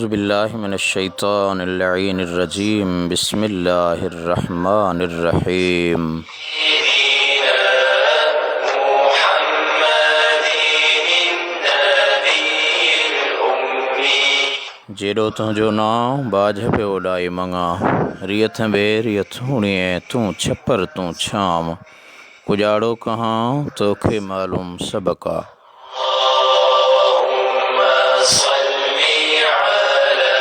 اعوذ بالله من الشيطان اللعين الرجيم بسم الله الرحمن الرحيم. جيڏو تنهنجو نانء، ٻاجهه پيو اڏائي مڱان. ريت ٻير يٿوڻيء، تون ڇپر تون ڇانو. ڪڄاڙو ڪهان، توکي معلوم سڀڪا. اللهم صل علي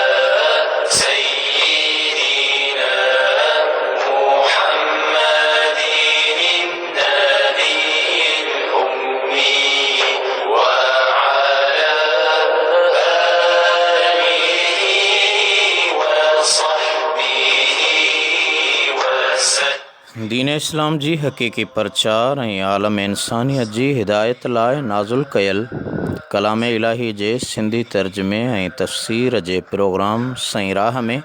سيدنا محمد النبي الأمي وعلي آله وصحبه وسلم. دين اسلام جي حقيقي پرچار ۽ عالم انسانيت جي هدايت لاء نازل ڪيل ڪلام الاهي جي سنڌي ترجمي ۽ تفسير جي پروگرام سئين راهه ۾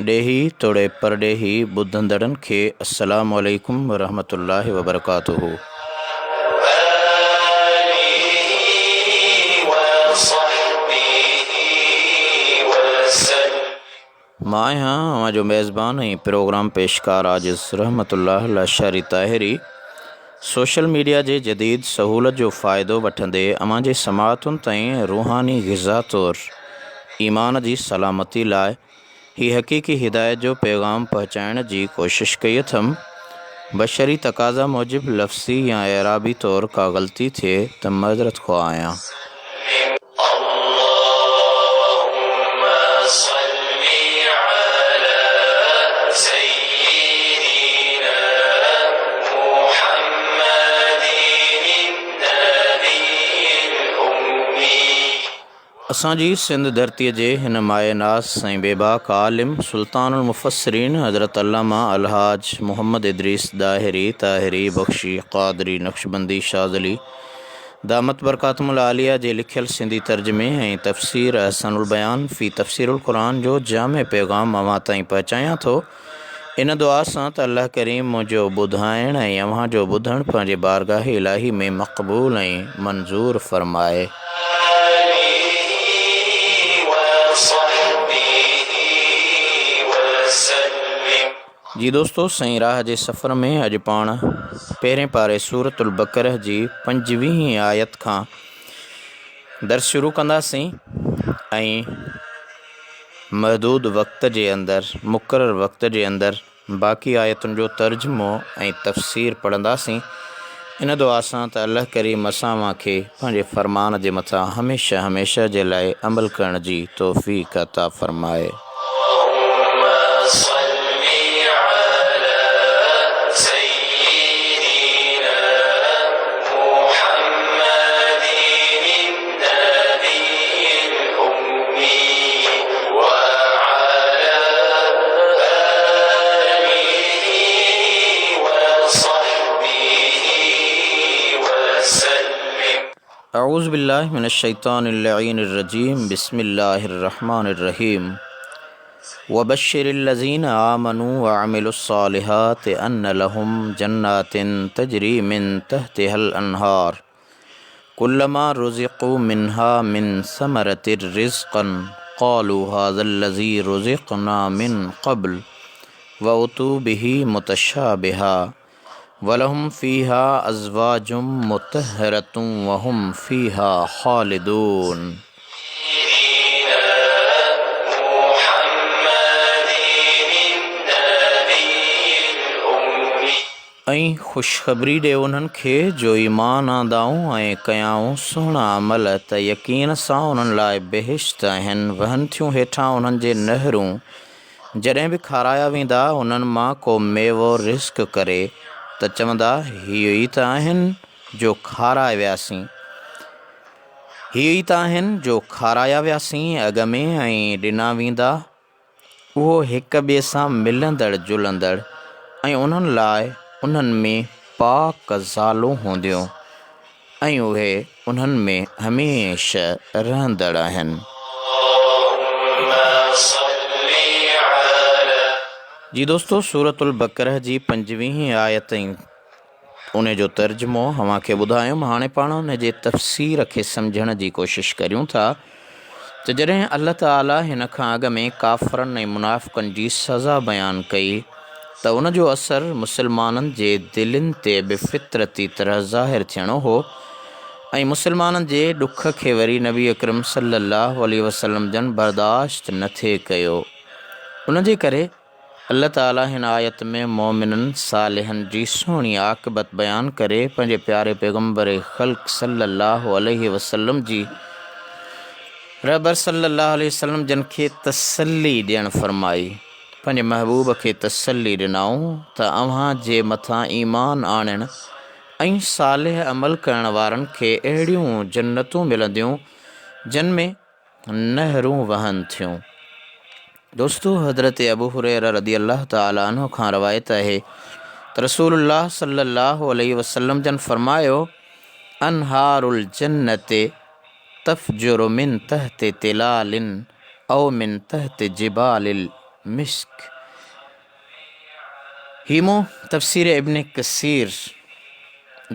ڏيهي توڙي پرڏيهي ٻڌندڙن کي السلام عليڪم ورحمة الله وبرڪاته. مان آهيان اوهان جو ميزبان ۽ پروگرام پيشڪار عاجز رحمت الله لاشاري طاهري سوشل ميڊيا جي جديد سهولت جو فائدو وٺندي اوهان جي سماعتن تائين روحاني غذا طور ايمان جي سلامتي لاء هي حقيقي هدايت جو پيغام پهچائڻ جي ڪوشش ڪئي اٿم. بشري تقاضا موجب لفظي يا اعرابي طور ڪا غلطي ٿئي ته معذرت خواه آهيان. اللهم صل علي سيدنا محمد النبي الأمي. اسان جي سنڌ ڌرتيء جي هن مايه ناز ۽ بيباڪ عالم سلطان المفسرين حضرت علامه الحاج محمد ادريس ڏاهري طاهري بخشي قادري نقشبندي شاذلي دامت برڪاتهم العاليه جي لکيل سنڌي ترجمي ۽ تفسير احسن البيان في تفسير القرآن جو جامع پيغام اوهان تائين پهچايان ٿو ان دعا سان ته الله ڪريم منهنجو ٻڌائڻ ۽ اوهان جو ٻڌڻ پنهنجي بارگاهه الاهي ۾ مقبول ۽ منظور فرمائي. جي دوستو سائين راهه جي سفر ۾ اڄ پاڻ پهرين پاري سورة البقره جي پنجويهين آيت کان درس شروع ڪنداسين ۽ محدود وقت جي اندر مقرر وقت جي اندر باقي آيتن جو ترجمو ۽ تفسير پڙهنداسين ان دعا سان ته الله ڪريم اسان اوهان کي پنهنجي فرمان جي مٿان هميشه هميشه جي لاء عمل ڪرڻ جي توفيق عطا فرمائي. اللهم صل علي سيدنا محمد النبي الأمي وعلي آله وصحبه وسلم. اعوذ بالله من الشيطان اللعين الرجيم بسم الله الرحمن الرحيم وبشر الذين آمنوا وعملوا الصالحات ان لهم جنات تجري من تحتها الانهار كلما رزقوا منها من ثمرة رزقا قالوا هذا الذي رزقنا من قبل واتوا به متشابها ولهم فيها ازواج مطهرة وهم فيها خالدون. ۽ خوشخبري ڏي انهن کي جو ايمان آندائون ۽ ڪيائون سهڻا عمل ته يقين سان انهن لاء بهشت آهن وهن ٿيون هيٺان انهن جي نهرون جڏهن به کارايا ويندا انهن مان ڪو ميوو رزق ڪري ته چوندا هي ئي ته آهن جو کارائي وياسين هي ئي ته آهن جو کارايا وياسين اڳ ۾ ۽ ڏنا ويندا اهو هڪ ٻئي سان ملندڙ جلندڙ ۽ انهن لاء انهن ۾ پاڪ زالون هونديون ۽ اهي انهن ۾ هميشه رهندڙ آهن. جي دوستو سورة البقره جي پنجويهين آيت ۽ ان جو ترجمو اوهان کي ٻڌايم هاڻي پاڻ ان جي تفسير کي سمجهڻ جي ڪوشش ڪريون ٿا. ته جڏهن الله تعاليٰ هن کان اڳ ۾ ڪافرن ۽ منافقن جي سزا بيان ڪئي ته ان جو اثر مسلمانن جي دلين تي به فطرتي طرح ظاهر ٿيڻو هو ۽ مسلمانن جي ڏک کي وري نبي اڪرم صلي الله عليه وسلم جن برداشت نه ٿي ڪيو ان جي ڪري الله تعاليٰ هن آيت ۾ مؤمنن صالحن جي سهڻي عاقبت بيان ڪري پنهنجي پياري پيغمبر خلق صلّي اللّٰه عليه وسلّم جي رهبر صلّي اللّٰه عليه وسلّم جن کي تسلي ڏيڻ فرمائي. پنهنجي محبوب کي تسلي ڏنائون ته اوهان جي مٿان ايمان آڻڻ ۽ صالح عمل ڪرڻ وارن کي اهڙيون جنتون ملنديون جن ۾ نهرون وهن ٿيون. دوستو حضرت ابو هريره رضي الله تعالٰي عنه کان روايت آهي ته رسول الله صلي الله عليه وسلم جن فرمايو، انهار الجنة تفجر من تحت تلال او من تحت جبال المشڪ. هي مون تفسير ابن ڪثير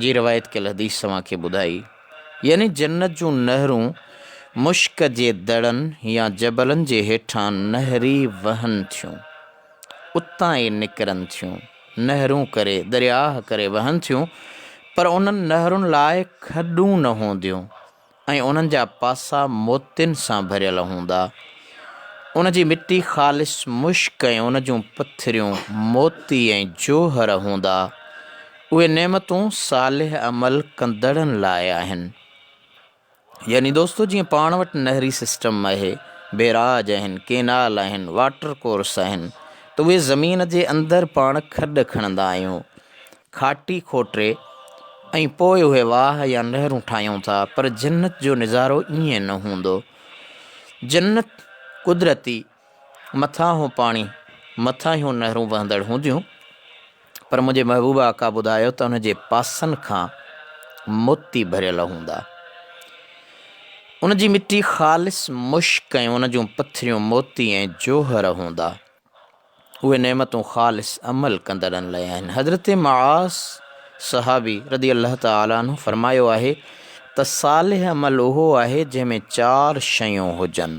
جي روايت ڪيل حديث اوهان کي ٻڌائي. يعني جنت جون نهرون مشڪ جي دڙن يا جبلن جي هيٺان نهري وهن ٿيون. اتان ئي نڪرن ٿيون. نهرون ڪري، درياهه ڪري وهن ٿيون، پر انهن نهرن لاء کڏون نه هونديون ۽ انهن جا پاسا موتين سان ڀريل هوندا. ان جي مٽي خالص مشڪ ۽ ان جون پٿريون موتي ۽ جوهر هوندا. اهي نعمتون صالح عمل ڪندڙن لاء آهن. يعني دوستو جيئن پاڻ وٽ نهري سسٽم آهي، بيراج آهن، ڪينال آهن، واٽر ڪورس آهن ته اهي زمين جي اندر پاڻ کڏ کڻندا آهيون، کاٽي کوٽي ۽ پوء اهي واهه يا نهرون ٺاهيون ٿا پر جنت جو نظارو ائين نه هوندو. جنت قدرتي مٿانهون پاڻي، مٿانهيون نهرون وهندڙ هونديون. پر منهنجي محبوب آقا ٻڌايو ته ان جي پاسن کان موتي ڀريل هوندا. ان جي مٽي خالص مشڪ ۽ ان جون پٿريون موتي ۽ جوهر هوندا. اهي نعمتون خالص عمل ڪندڙن لاء آهن. حضرت معاذ صحابي رضي الله تعالٰي عنه فرمايو آهي ته صالح عمل اهو آهي جنهن ۾ چار شيون هجن.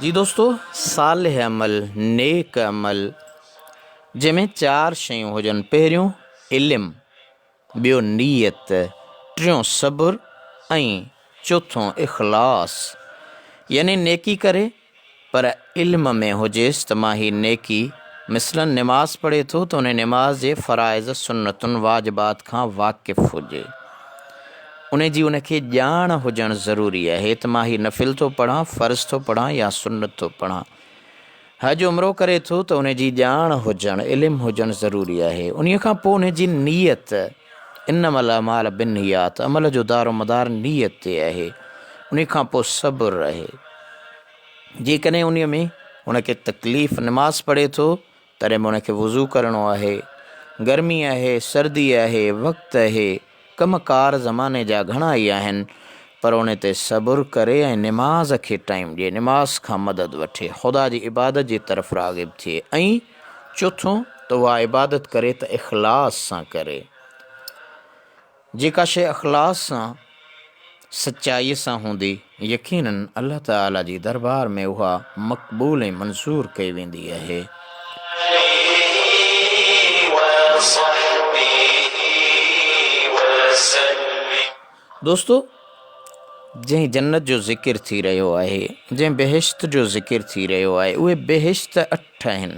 جي دوستو صالح عمل، نيڪ عمل، جنهن ۾ چار شيون هجن پهريون علم، ٻيو نيت، ٽيون صبر ۽ چوٿون اخلاص يعني نيڪي ڪري پر علم ۾ هجيس ته مان هي نيڪي مثلاً نماز پڙهي ٿو ته انهي نماز جي فرائض، سنتن، واجبات کان واقف هجي. انهي جي ان کي ڄاڻ هجڻ ضروري آهي ته مان هي نفل ٿو پڙهان، فرض ٿو پڙهان يا سنت ٿو پڙهان. حج عمرو ڪري ٿو ته انهي جي ڄاڻ هجڻ، علم هجڻ ضروري آهي. انهي کان پوء انهي جي نيت، انما الاعمال بالنيات، عمل جو دارومدار نيت تي آهي. انهي کان پوء صبر آهي. جيڪڏهن انهيء ۾ هن کي تڪليف نماز پڙهي ٿو تڏهن به هن کي وضو ڪرڻو آهي، گرمي آهي، سردي آهي، وقت آهي، ڪم ڪار زماني جا گهڻا ئي آهن پر ان تي صبر ڪري ۽ نماز کي ٽائيم ڏئي، نماز کان مدد وٺي، خدا جي عبادت جي طرف راغب ٿئي ۽ چوٿون ته اها عبادت ڪري ته اخلاص سان ڪري. جيڪا شيء اخلاص سان، سچائيء سان هوندي، يقيناً الله تعاليٰ جي دربار ۾ اها مقبول ۽ منظور ڪئي ويندي آهي. دوستو! جنهن جنت جو ذڪر ٿي رهيو آهي، جنهن بهشت جو ذڪر ٿي رهيو آهي، اهي بهشت اٺ آهن.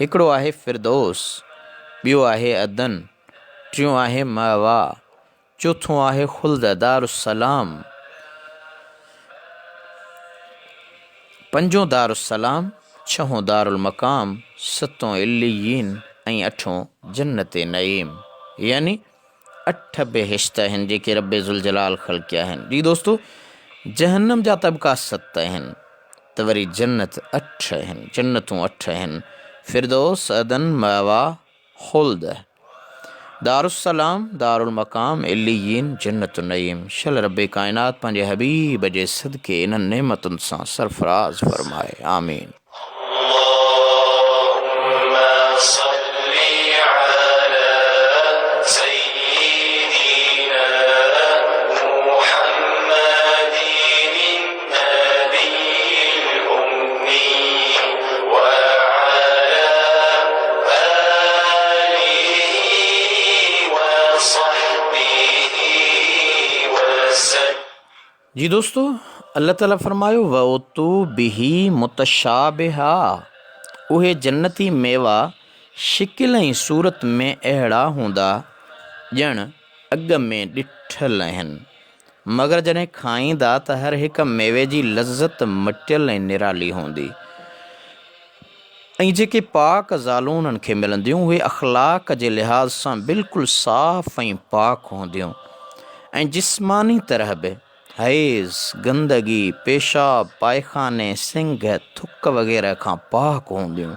هڪڙو آهي فردوس، ٻيو آهي عدن، ٽيون آهي مأويٰ، چوٿون آهي خلد، دارالسلام، پنجون دارالسلام، ڇهون دارالمقام، ستون عليين ۽ اٺون جنت نعيم يعني اٺ بهشت آهن جيڪي رب ذوالجلال خلقيا آهن. جي دوستو جهنم جا طبقا ست آهن ته وري جنت اٺ آهن، جنتون اٺ آهن، فردوس، عدن، مأويٰ، خلد، دارالسلام، دارالمقام، عليين، جنت النعيم، شل رب ڪائنات پنهنجي حبيب جي صدقي انهن نعمتن سان سرفراز فرمائي. آمين. اللهم صل علي سيدنا. جي دوستو! الله تعالي فرمايو، وَأُتُوا بِهِ مُتَشَابِهًا اهي جنتي ميوا شڪل ۽ صورت ۾ اهڙا هوندا ڄڻ اڳ ۾ ڏٺل آهن، مگر جڏهن کائيندا ته هر هڪ ميوي جي لذت مٽيل ۽ نرالي هوندي. ۽ جيڪي پاڪ زالون انهن کي ملنديون، اهي اخلاق جي لحاظ سان بلڪل صاف ۽ پاڪ هونديون ۽ جسماني طرح به حيض، گندگي، پيشاب، پائخاني، سنگهه، ٿڪ وغيره کان پاڪ هونديون.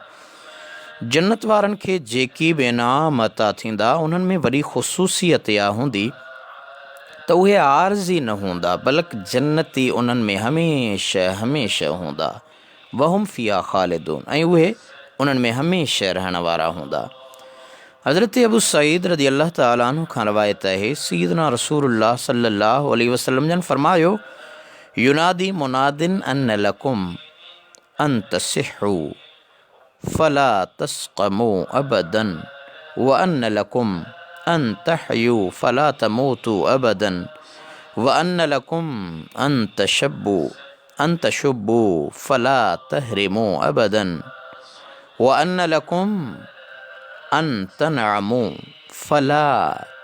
جنت وارن کي جيڪي به انعام عطا ٿيندا، انهن ۾ وڏي خصوصيت اها هوندي ته اهي عارضي نه هوندا، بلڪ جنتي انهن ۾ هميشه هميشه هوندا. وهم فيها خالدون ۽ اهي انهن ۾ هميشه رهڻ وارا هوندا. حضرت ابو سعيد رضي الله تعالٰي عنه کان روايت آهي، سيدنا رسول الله صلي الله عليه وسلم جن فرمايو، ينادي مناد ان لڪم ان تصحوا فلا تسقموا ابدا وان لڪم ان تحيوا فلا تموتوا ابدا وان لڪم ان تشبوا ان تشبوا فلا تهرموا ابدا وان لڪم ان تنعموا فلا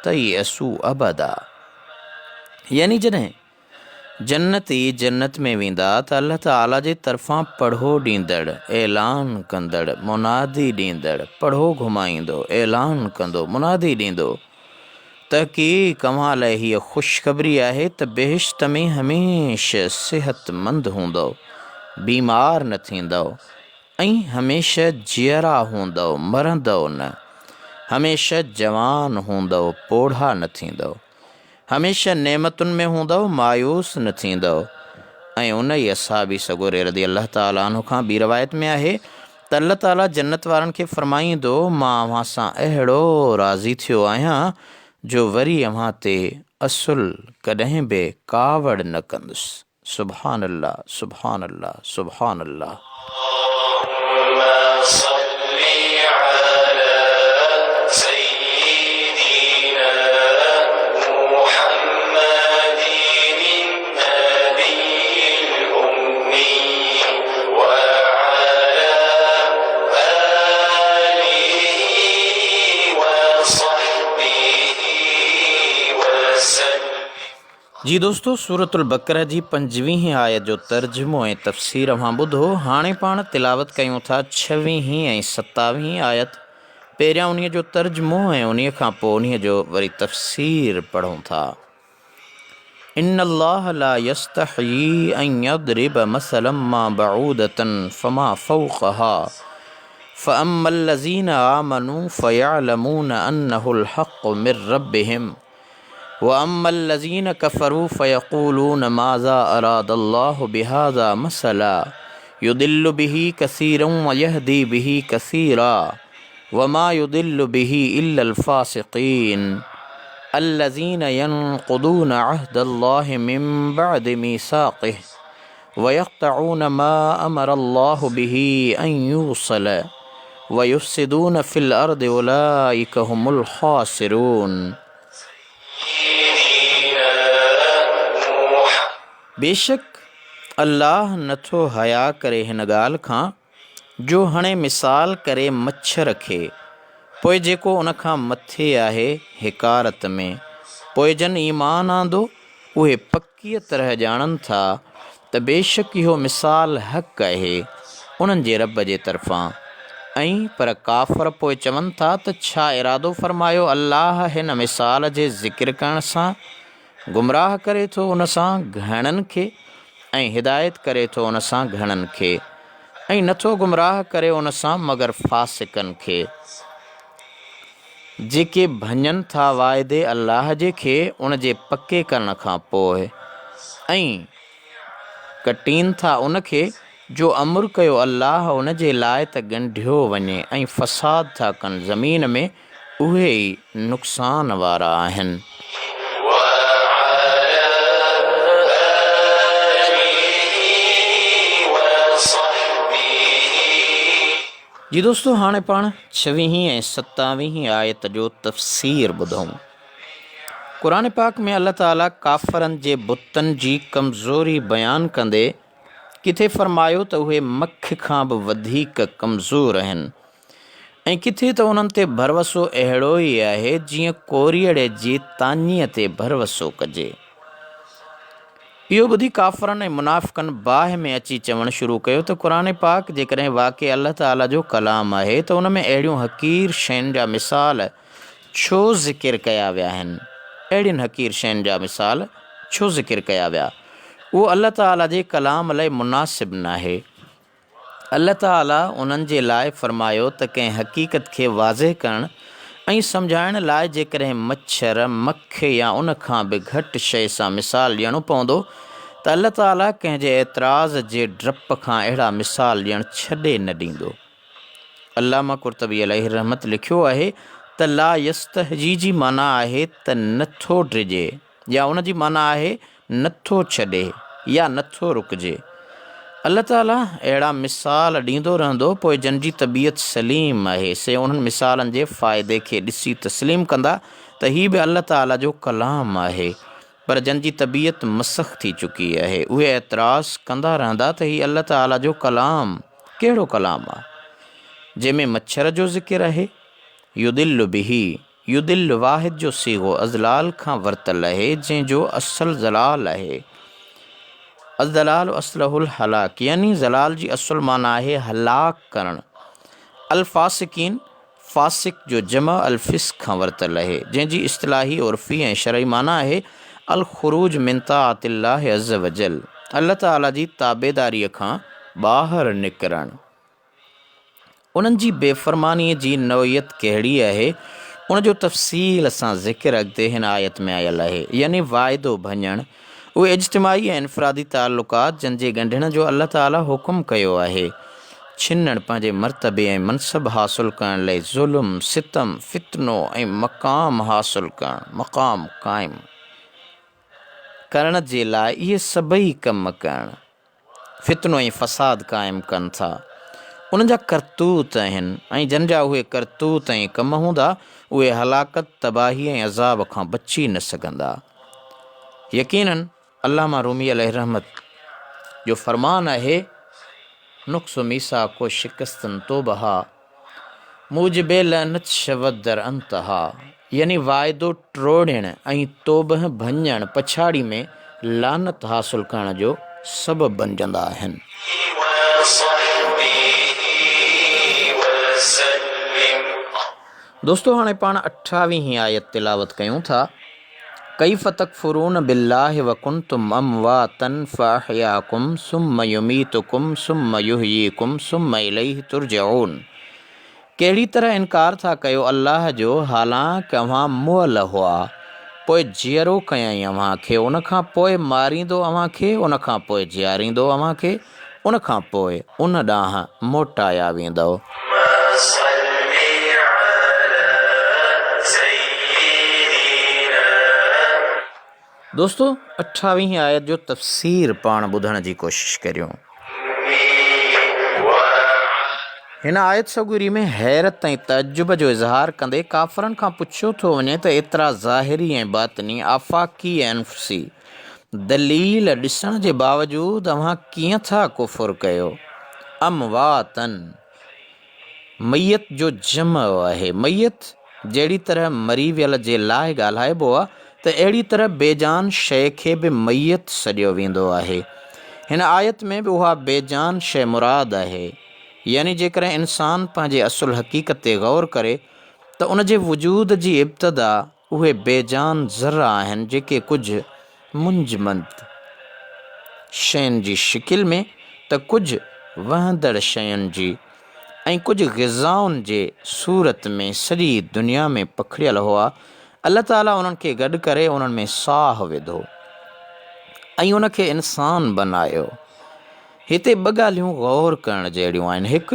تيئسوا ابدا يعني جڏهن جنتي جنت ۾ ويندا ته الله تعالي جي طرفان پڙهو ڏيندڙ، اعلان ڪندڙ، منادي ڏيندڙ، پڙهو گهمائيندو، اعلان ڪندو، منادي ڏيندو. تحقيق اوهان لاء هيء خوشخبري آهي ته بهشت ۾ هميشه صحتمند هوندؤ، بيمار نه ٿيندؤ ۽ هميشه جيئرا هوندؤ، مرندؤ نه، هميشه جوان هوندؤ، پوڙها نه ٿيندؤ، هميشه نعمتن ۾ هوندؤ، مايوس نه ٿيندؤ. ۽ ان ئي اصحابي سڳوري رضي الله تعالٰي عنه کان ٻي روايت ۾ آهي ته الله تعاليٰ جنت وارن کي فرمائيندو، مان اوهان سان اهڙو راضي ٿيو آهيان جو وري اوهان تي اصل ڪڏهن به ڪاوڙ نه ڪندس. سبحان الله سبحان الله سبحان الله. اللهم صل علي سيدنا محمد النبي الامي وعلي آله وصحبه وسلم. جي دوستو سورة البقره جي پنجويهين آيت جو ترجمو ۽ تفسير اوهان ٻڌو، هاڻي پاڻ تلاوت ڪيون ٿا ڇويهين ۽ ستاويهين آيت، پهريان انهيء جو ترجمو ۽ انهيء کان پوء انهيء جو وري تفسير پڙهون ٿا. ان الله لا يستحيي ان يضرب مثلا ما بعوضة فما فوقها فاما الذين آمنوا فيعلمون انه الحق من ربهم واما الذين كفروا فيقولون ماذا اراد الله بهذا مثلا يضل به كثيرا ويهدي به كثيرا وما يضل به الا الفاسقين الذين ينقضون عهد الله من بعد ميثاقه ويقطعون ما امر الله به ان يوصل ويفسدون في الارض اولئك هم الخاسرون. بيشڪ الله نٿو حياء ڪري هن ڳالهه کان جو هڻي مثال ڪري مڇر کي، پوء جيڪو ان کان مٿي آهي حقارت ۾، پوء جن ايمان آندو، اهي پڪيء طرح ڄاڻن ٿا ته بيشڪ اهو مثال حق آهي انهن جي رب جي طرفان ۽ پر ڪافر پوء چون ٿا ته ڇا ارادو فرمايو الله هن مثال جي ذڪر ڪرڻ سان گمراهه ڪري ٿو ان سان گهڻن کي ۽ هدايت ڪري ٿو ان سان گهڻن کي ۽ نٿو گمراهه ڪري ان سان مگر فاسقن کي جيڪي ڀڃن ٿا واعدي الله جي کي ان جي پڪي ڪرڻ کان پوء ۽ ڪٽين ٿا ان کي جو امر ڪيو الله ان جي لاء ته ڳنڍيو وڃي ۽ فساد ٿا ڪن زمين ۾ اهي ئي نقصان وارا آهن. وعلي آله وصحبه. جي دوستو هاڻي پاڻ ڇويهين ۽ ستاويهين آيت جو تفسير ٻڌون. قرآن پاڪ ۾ الله تعالي ڪافرن جي بتن جي ڪمزوري بيان ڪندي ڪٿي فرمايو ته اهي مک کان به وڌيڪ ڪمزور آهن ۽ ڪٿي ته انهن تي ڀروسو اهڙو ئي آهي جيئن ڪوريئڙي جي تاڃيء تي ڀروسو ڪجي. اهو ٻڌي ڪافرن ۽ منافقن باهه ۾ اچي چوڻ شروع ڪيو ته قرآن پاڪ جيڪڏهن واقعي الله تعاليٰ جو ڪلام آهي ته ان ۾ اهڙيون حقير شين جا مثال ڇو ذڪر ڪيا ويا آهن؟ اهڙين حقير شين جا مثال ڇو ذڪر ڪيا ويا؟ اهو الله تعاليٰ جي ڪلام لاء مناسب ناهي. الله تعاليٰ انهن جي لاء فرمايو ته ڪنهن حقيقت کي واضح ڪرڻ ۽ سمجهائڻ لاء جيڪڏهن مڇر، مک يا ان کان به گهٽ شيء سان مثال ڏيڻو پوندو ته الله تعاليٰ ڪنهن جي اعتراض جي ڊپ کان اهڙا مثال ڏيڻ ڇڏي نه ڏيندو. علامه قرطبي عليه الرحمت لکيو آهي ته لا يستحيي جي معنيٰ آهي ته نه ٿو ڊڄي. يا ان جي معنيٰ آهي نه ٿو ڇڏي يا نه ٿو رڪجي. الله تعاليٰ اهڙا مثال ڏيندو رهندو پوء جن جي طبيعت سليم آهي سي انهن مثالن جي فائدي کي ڏسي تسليم ڪندا ته هي به الله تعاليٰ جو ڪلام آهي پر جن جي طبيعت مسخ ٿي چڪي آهي اهي اعتراض ڪندا رهندا ته هي الله تعاليٰ جو ڪلام ڪهڙو ڪلام آهي جنهن ۾ مڇر جو ذڪر آهي يضل به يضل واحد جو صيغو اضلال کان ورتل اهي، جنهن جو اصل ضلال اهي. الضلال اصله الهلاڪ يعني ضلال جي اصل معنيٰ آهي هلاڪ ڪرڻ. الفاسقين فاسق جو جمع الفسق کان ورتل اهي، جنهن جي اصطلاحي، عرفي ۽ شرعي معنيٰ آهي الخروج من طاعة الله عزوجل الله تعاليٰ جي تابعداريء کان ٻاهر نڪرڻ. انهن جي بي فرمانيء جي نوعيت ڪهڙي آهي، ان جو تفصيل سان ذڪر اڳتي هن آيت ۾ آيل آهي، يعني واعدو ڀڃڻ، اهي اجتماعي ۽ انفرادي تعلقات جن جي ڳنڍڻ جو الله تعاليٰ حڪم ڪيو آهي، ڇنڻ، پنهنجي مرتبي ۽ منصب حاصل ڪرڻ لئي ظلم، ستم، فتنو ۽ مقام حاصل ڪرڻ، مقام قائم ڪرڻ جي لاء اهي سڀئي ڪم ڪرڻ. فتنو ۽ فساد قائم ڪن ٿا. انهن جا ڪرتوت آهن ۽ جن جا اهي ڪرتوت ۽ ڪم هوندا، اهي هلاڪت، تباهي ۽ عذاب کان بچي نه سگهندا. يقيناً علامه رومي عليه الرحمت جو فرمان آهي، نقص ميثاق و شڪستن توبها، موجب لعنت شود در انتها، يعني واعدو ٽوڙڻ ۽ توبهه ڀڃڻ پڇاڙي ۾ لعنت حاصل ڪرڻ جو سبب بنجندا آهن. دوستو هاڻي پاڻ اٺاويهين آيت تلاوت ڪيون ٿا. ڪيف تڪفرون بالله وڪنتم امواتا فاحياڪم ثم يميتڪم ثم يحييڪم ثم اليه ترجعون ڪهڙي طرح انڪار ٿا ڪيو الله جو حالانڪ اوهان مئل هئا پوء جيئرو ڪيائين اوهان کي ان کان پوء ماريندو اوهان کي ان کان پوء جياريندو اوهان کي ان کان پوء ان ڏانهن موٽايا ويندؤ. دوستو اٺاويهين آيت جو تفسير پاڻ ٻڌڻ جي ڪوشش ڪريون. هن آيت سڳوري ۾ حيرت ۽ تعجب جو اظهار ڪندي ڪافرن کان پڇيو ٿو وڃي ته ايترا ظاهري ۽ باطني، آفاقي ۽ انفسي، دليل ڏسڻ جي باوجود اوهان ڪيئن ٿا ڪفر ڪيو؟ امواتن، ميت جو جمع آهي. ميت جهڙي طرح مري ويل جي لاء ڳالهائبو آهي ته اهڙي طرح بي جان شيء کي به ميت سڏيو ويندو آهي. هن آيت ۾ به اها بي جان شيء مراد آهي. يعني جيڪڏهن انسان پنهنجي اصل حقيقت تي غور ڪري ته ان جي وجود جي ابتدا اهي بي جان ذرا آهن جيڪي ڪجهه منجمد شين جي شڪل ۾ ته ڪجهه وهندڙ شين جي ۽ ڪجهه غذائن جي صورت ۾ سڄي دنيا ۾ پکڙيل هئا. الله تعاليٰ انهن کي گڏ ڪري انهن ۾ ساهه وڌو ۽ ان کي انسان بنايو. هتي ٻه ڳالهيون غور ڪرڻ جهڙيون آهن. هڪ.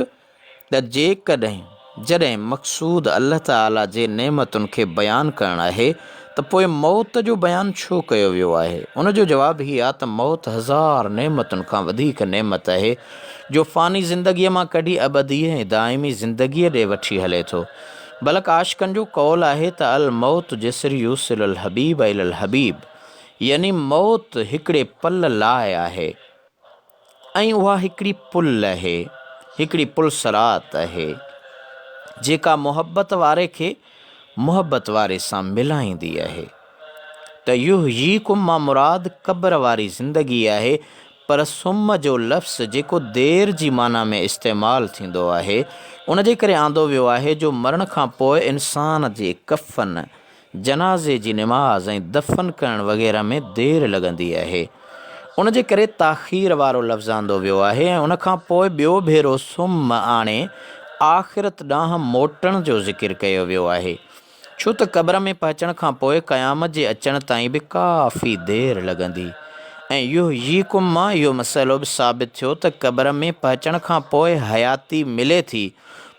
ته جيڪڏهن، جڏهن مقصود الله تعاليٰ جي نعمتن کي بيان ڪرڻ آهي ته پوء موت جو بيان ڇو ڪيو ويو آهي؟ ان جو جواب هي آهي ته موت هزار نعمتن کان وڌيڪ نعمت آهي جو فاني زندگيء مان ڪڍي ابدي ۽ دائمي زندگيء ڏي وٺي هلي ٿو. بلڪ عاشقن جو قول آهي ته الموت جسر يوصل الحبيب الي الحبيب يعني موت هڪڙي پل لاء آهي ۽ اها هڪڙي پل آهي، هڪڙي پل صراط آهي، جيڪا محبت واري کي محبت واري سان ملائيندي آهي. ته يحييڪم مان مراد قبر واري زندگي آهي پر ثم جو لفظ جيڪو دير جي معنيٰ ۾ استعمال ٿيندو آهي ان جي ڪري آندو ويو آهي جو مرڻ کان پوء انسان جي ڪفن، جنازي جي نماز ۽ دفن ڪرڻ وغيره ۾ دير لڳندي آهي ان جي ڪري تاخير وارو لفظ آندو ويو آهي ۽ ان کان پوء ٻيو ڀيرو ثم آڻي آخرت ڏانهن موٽڻ جو ذڪر ڪيو ويو آهي. ڇو ته قبر ۾ پهچڻ کان پوء قيامت جي اچڻ تائين به ڪافي دير لڳندي ۽ يحييڪم مان اهو مسئلو به ثابت ٿيو ته قبر ۾ پهچڻ کان پوء حياتي ملي ٿي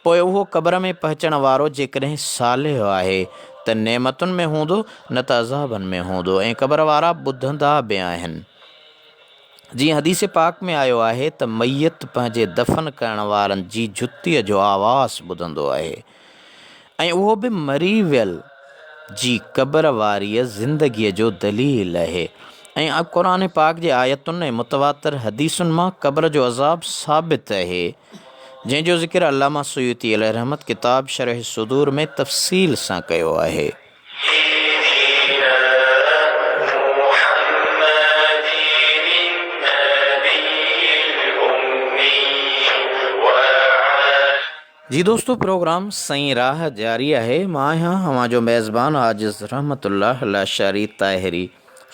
پوء اهو قبر ۾ پهچڻ وارو جيڪڏهن صالح آهي ته نعمتن ۾ هوندو نه ته عذابن ۾ هوندو ۽ قبر وارا ٻڌندا به آهن. جيئن حديث پاڪ ۾ آيو آهي ته ميت پنهنجي دفن ڪرڻ وارن جي جتيء جو آواز ٻڌندو آهي ۽ اهو به مري ويل جي قبر واريء زندگيء جو دليل آهي ۽ قرآن پاڪ جي آيتن ۽ متواتر حديثن مان قبر جو عذاب ثابت آهي جنهن جو ذڪر علامه سيوطي عليه رحمت ڪتاب شرح الصدور ۾ تفصيل سان ڪيو آهي. جي دوستو پروگرام سئين راهه جاري آهي مان آهيان اوهان جو ميزبان عاجز رحمت الله لاشاري طاهري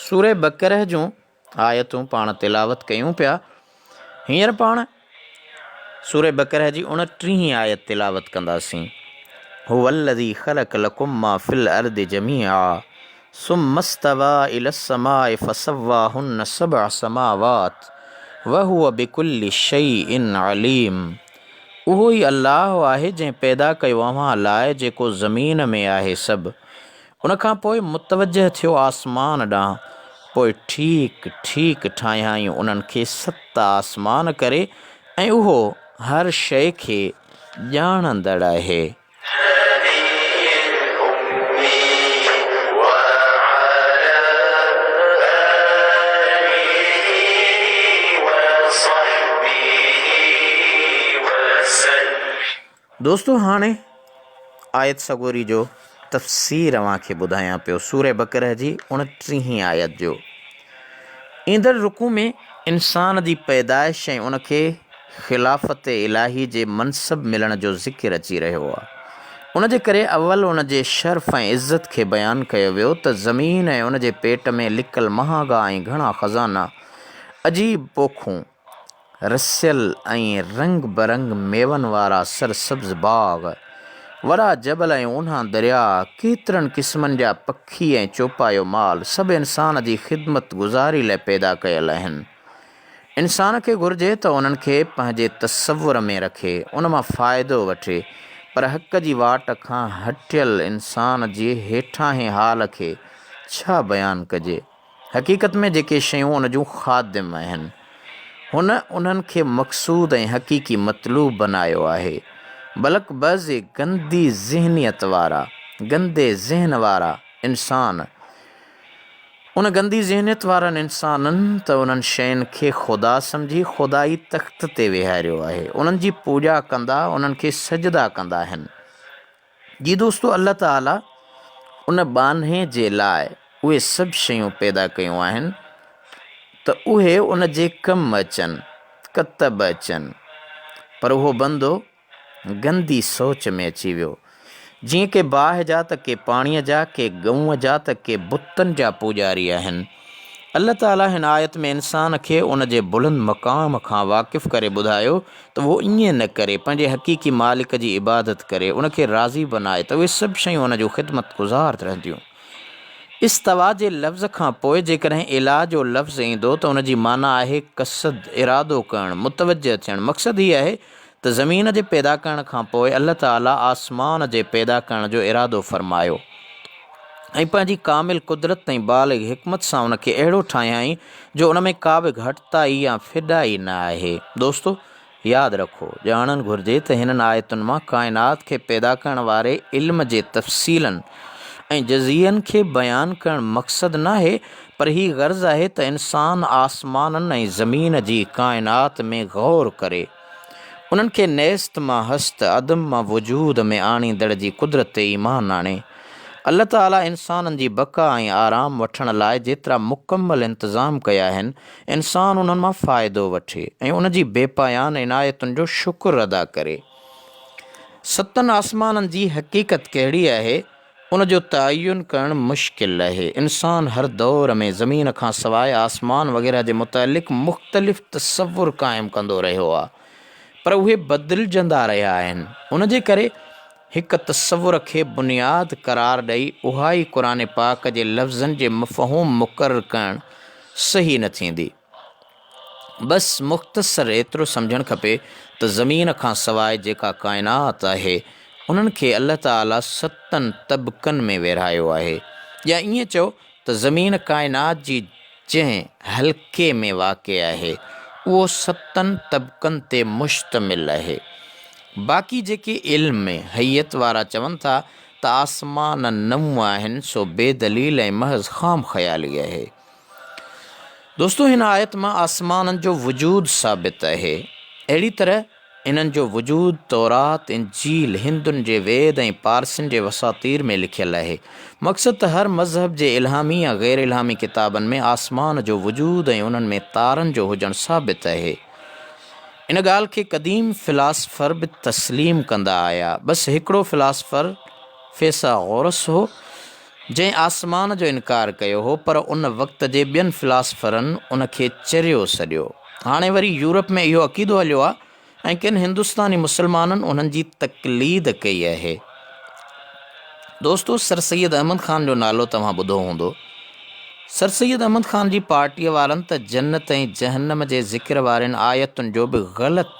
سوره بقره جون آيتون پاڻ تلاوت ڪيون پيا هينئر پاڻ سوره بقره جي 29هين آيت تلاوت ڪنداسين هو الذي خلق لكم ما في الارض جميعا ثم استوى الى السماء فسواهن سبع سماوات وهو بكل شيء عليم اهو ئي الله آهي جنهن پيدا ڪيو اوهان لاء جيڪو زمين ۾ آهي سڀ ان کان پوء متوجه ٿيو آسمان ڏانهن، پوء ٺيڪ ٺيڪ ٺاهيائين انهن کي ست آسمان ڪري ۽ اهو هر شيء کي ڄاڻندڙ آهي. دوستو هاڻي آيت سڳوري جو تفسير اوهان کي ٻڌايان پيو سوره بقره جي 29هين آيت جو. ايندڙ رڪوع ۾ انسان جي پيدائش ۽ ان کي خلافت الاهي جي منصب ملڻ جو ذڪر اچي رهيو آهي. ان جي ڪري اول ان جي شرف ۽ عزت کي بيان ڪيو ويو ته زمين ۽ ان جي پيٽ ۾ لڪل مهانگا ۽ گهڻا خزانا، عجيب پوکون، رسيل ۽ رنگ برنگ ميون وارا سرسبز باغ، وڏا جبل ۽ اونها درياء، ڪيترن قسمن جا پکي ۽ چوپايو مال سڀ انسان جي خدمت گذاري لاء پيدا ڪيل آهن. انسان کي گهرجي ته انهن کي پنهنجي تصور ۾ رکي، ان مان فائدو وٺي، پر حق جي واٽ کان هٽيل انسان جي هيٺاهين حال کي ڇا بيان ڪجي؟ حقيقت ۾ جيڪي شيون ان جون خادم آهن، هن انهن کي مقصود ۽ حقيقي مطلوب بنايو آهي، بلڪ بعضي گندي ذهنيت وارا، گندي ذهن وارا، انسان، ان گندي ذهنيت وارن انسانن ته انهن شين کي خدا سمجهي خدائي تخت تي ويهاريو آهي، انهن جي پوڄا ڪندا، انهن کي سجدا ڪندا آهن. جي دوستو الله تعالي ان ٻانهي جي لاء اهي سڀ شيون پيدا ڪيون آهن ته اهي ان جي ڪم اچن، ڪتب اچن، پر اهو بندو گندي سوچ ۾ اچي ويو. جيئن ڪي باهه جا ته ڪي پاڻيء جا، ڪي ڳئونء جا ته ڪي بتن جا پوڄاري آهن. الله تعاليٰ هن آيت ۾ انسان کي ان جي بلند مقام کان واقف ڪري ٻڌايو ته اهو ائين نه ڪري، پنهنجي حقيقي مالڪ جي عبادت ڪري، ان کي راضي بنائي ته اهي سڀ شيون ان جون خدمت گذار رهنديون. استويٰ جي لفظ کان پوء جيڪڏهن اليٰ جو لفظ ايندو ته ان جي معنيٰ آهي قصد، ارادو ڪرڻ، متوجه ٿيڻ، مقصد هي آهي ته زمين جي پيدا ڪرڻ کان پوء الله تعاليٰ آسمان جي پيدا ڪرڻ جو ارادو فرمايو. ۽ پنهنجي ڪامل قدرت ۽ بالغ حڪمت سان ان کي اهڙو ٺاهيائين جو ان ۾ ڪا به گهٽتائي يا ڦڏائي نه آهي. دوستو! ياد رکو، ڄاڻڻ گهرجي ته هنن آيتن مان ڪائنات کي پيدا ڪرڻ واري علم جي تفصيلن ۽ جزئين کي بيان ڪرڻ مقصد ناهي پر هي غرض آهي ته انسان آسمانن ۽ زمين جي ڪائنات ۾ غور ڪري انهن کي نيست مان هست، عدم مان وجود ۾ آڻيندڙ جي قدرت تي ايمان آڻي. الله تعاليٰ انسانن جي بقا ۽ آرام وٺڻ لاء جيترا مڪمل انتظام ڪيا آهن، انسان انهن مان فائدو وٺي ۽ ان جي بي پايان عنايتن جو شڪر ادا ڪري. ستن آسمانن جي حقيقت ڪهڙي آهي، ان جو تعين ڪرڻ مشڪل آهي. انسان هر دور ۾ زمين کان سواء آسمان وغيره جي متعلق مختلف تصور قائم ڪندو رهيو آهي، پر اهي بدلجندا رهيا آهن. ان جي ڪري هڪ تصور کي بنياد قرار ڏئي اها ئي قرآن پاڪ جي لفظن جي مفهوم مقرر ڪرڻ صحيح نه ٿيندي. بس مختصر ايترو سمجهڻ کپي ته زمين کان سواء جيڪا ڪائنات آهي انهن کي الله تعاليٰ ستن طبقن ۾ ورهايو آهي يا ائين چئو ته زمين ڪائنات جي جنهن حلقي ۾ واقع آهي اهو ستن طبقن تي مشتمل آهي. باقي جيڪي علم هيئت وارا چون ٿا ته آسمان نون آهن سو بي دليل ۽ محض خام خيالي آهي. دوستو هن آيت مان آسمانن جو وجود ثابت آهي. اهڙي طرح انهن جو وجود تورات، انجيل، هندن جي ويد ۽ پارسين جي وساطير ۾ لکيل آهي. مقصد ته هر مذهب جي الهامي يا غير الهامي ڪتابن ۾ آسمان جو وجود ۽ انهن ۾ تارن جو هجڻ ثابت آهي. ان ڳالهه کي قديم فلاسفر به تسليم ڪندا آيا. بس هڪڙو فلاسفر فيثاغورث هو، جنهن آسمان جو انڪار ڪيو هو، پر ان وقت جي ٻين فلاسفرن ان کي چريو سڏيو. هاڻي وري يورپ ۾ اهو عقيدو هليو آهي ۽ ڪن هندستاني مسلمانن انهن جي تقليد ڪئي آهي. دوستو سر سيد احمد خان جو نالو توهان ٻڌو هوندو. سر سيد احمد خان جي پارٽيء وارن ته جنت ۽ جهنم جي ذڪر وارين آيتن جو به غلط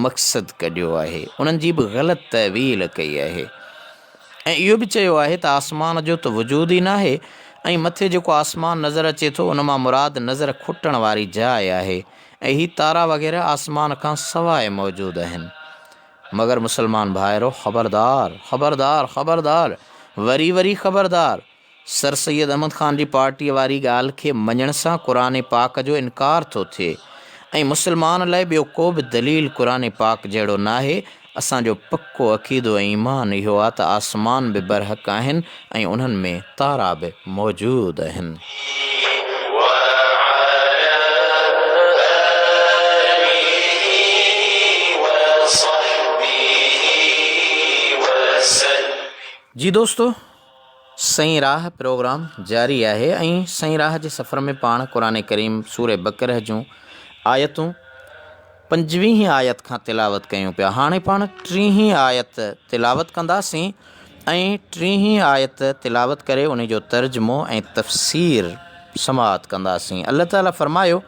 مقصد ڪڍيو آهي، انهن جي به غلط تاويل ڪئي آهي ۽ اهو به چيو آهي ته آسمان جو ته وجود ئي ناهي ۽ مٿي جيڪو آسمان نظر اچي ٿو ان مان مراد نظر کٽڻ واري جاء آهي ۽ هي تارا وغيره آسمان کان سواء موجود آهن. مگر مسلمان ڀائرو خبردار! خبردار! خبردار! وري وري خبردار! سر سيد احمد خان جي پارٽيء واري ڳالهه کي مڃڻ سان قرآن پاڪ جو انڪار ٿو ٿئي ۽ مسلمان لاء ٻيو ڪو به دليل قرآن پاڪ جهڙو ناهي. اسان جو پڪو عقيدو ۽ ايمان اهو آ ته آسمان به برحق آهن ۽ انهن ۾ تارا به موجود آهن. وعلى آله وصحبه وسلم. جي دوستو سئين راهه پروگرام جاري آهي ۽ سئين راهه جي سفر ۾ پاڻ قرآن ڪريم سورة بقره جون آيتون پنجويهين آيت کان تلاوت ڪيون پيا هاڻي پاڻ ٽيهين آيت تلاوت ڪنداسين ۽ ٽيهين آيت تلاوت ڪري ان جو ترجمو ۽ تفسير سماعت ڪنداسين الله تعالي فرمايو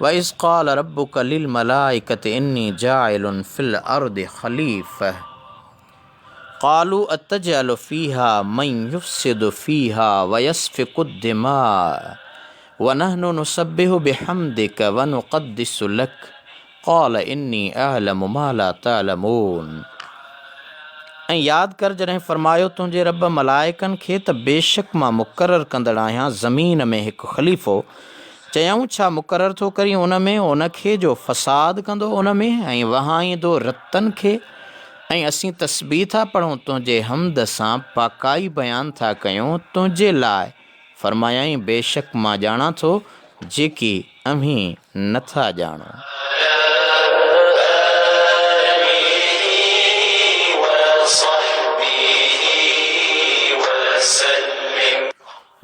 وَإِذْ قَالَ رَبُّكَ لِلْمَلَائِكَةِ إِنِّي جَاعِلٌ فِي الْأَرْضِ خَلِيفَةً قالوا اتجعل فيها من يفسد فيها ويسفك الدماء ونحن نسبح بحمدك ونقدس لك قال اني اعلم ما لا تعلمون ۽ ياد ڪر جڏهن فرمايو تنهنجي رب ملائڪن کي ته بيشڪ مان مقرر ڪندڙ آهيان زمين ۾ هڪ خليفو چيائون ڇا مقرر ٿو ڪرين ان ۾ ان کي جو فساد ڪندو ان ۾ ۽ وهائيندو رتن کي ۽ اسين تسبيح ٿا پڙهون تنهنجي حمد سان پاڪائي بيان ٿا ڪيون تنهنجي لاء، فرمايائين بيشڪ مان ڄاڻان ٿو جيڪي اوهين نه ٿا ڄاڻو.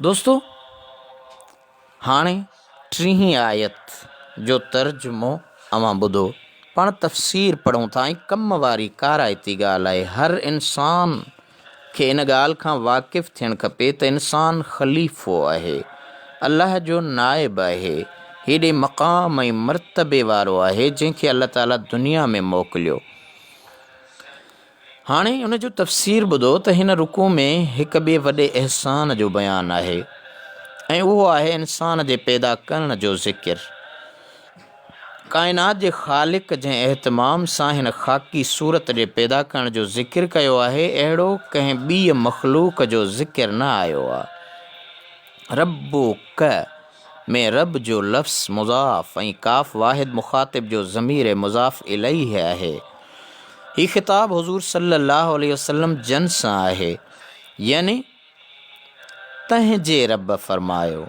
دوستو! هاڻي ٽيهين آيت جو ترجمو اوهان ٻڌو. پاڻ تفسير پڙهون ٿا ۽ ڪم واري ڪارائتي ڳالهه آهي. هر انسان کي ان ڳالهه کان واقف ٿيڻ کپي ته انسان خليفو آهي، الله جو نائب آهي، هيڏي مقام ۽ مرتبي وارو آهي جنهن کي الله تعاليٰ دنيا ۾ موڪليو. هاڻي ان جو تفسير ٻڌو ته هن رڪوع ۾ هڪ ٻئي وڏي احسان جو بيان آهي ۽ اهو آهي انسان جي پيدا ڪرڻ جو ذڪر. ڪائنات جي خالق جنهن اهتمام سان هن خاڪي صورت جي پيدا ڪرڻ جو ذڪر ڪيو آهي، اهڙو ڪنهن ٻيء مخلوق جو ذڪر نه آيو آهي. ربک ۾ رب جو لفظ مضاف ۽ ڪاف واحد مخاطب جو ضمير مضاف اليه آهي. هي خطاب حضور صلي الله عليه وسلم جن سان آهي، يعني تنهن جي رب فرمايو.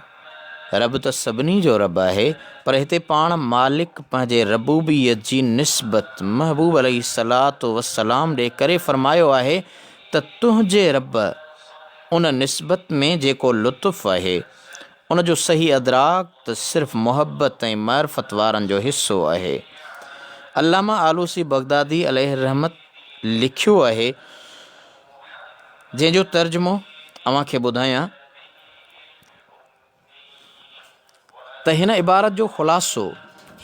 رب ته سڀني جو رب آهي، پر هتي پاڻ مالڪ پنهنجي ربوبيت جي نسبت محبوب عليه الصلوة والسلام ڏي ڪري فرمايو آهي ته تنهنجي رب ان نسبت ۾ جيڪو لطف آهي، ان جو صحيح ادراڪ ته صرف محبت ۽ معرفت وارن جو حصو آهي. علامه آلوسي بغدادي عليه الرحمت لکيو آهي. جنهن جو ترجمو اوهان کي ٻڌايان ته هن عبارت جو خلاصو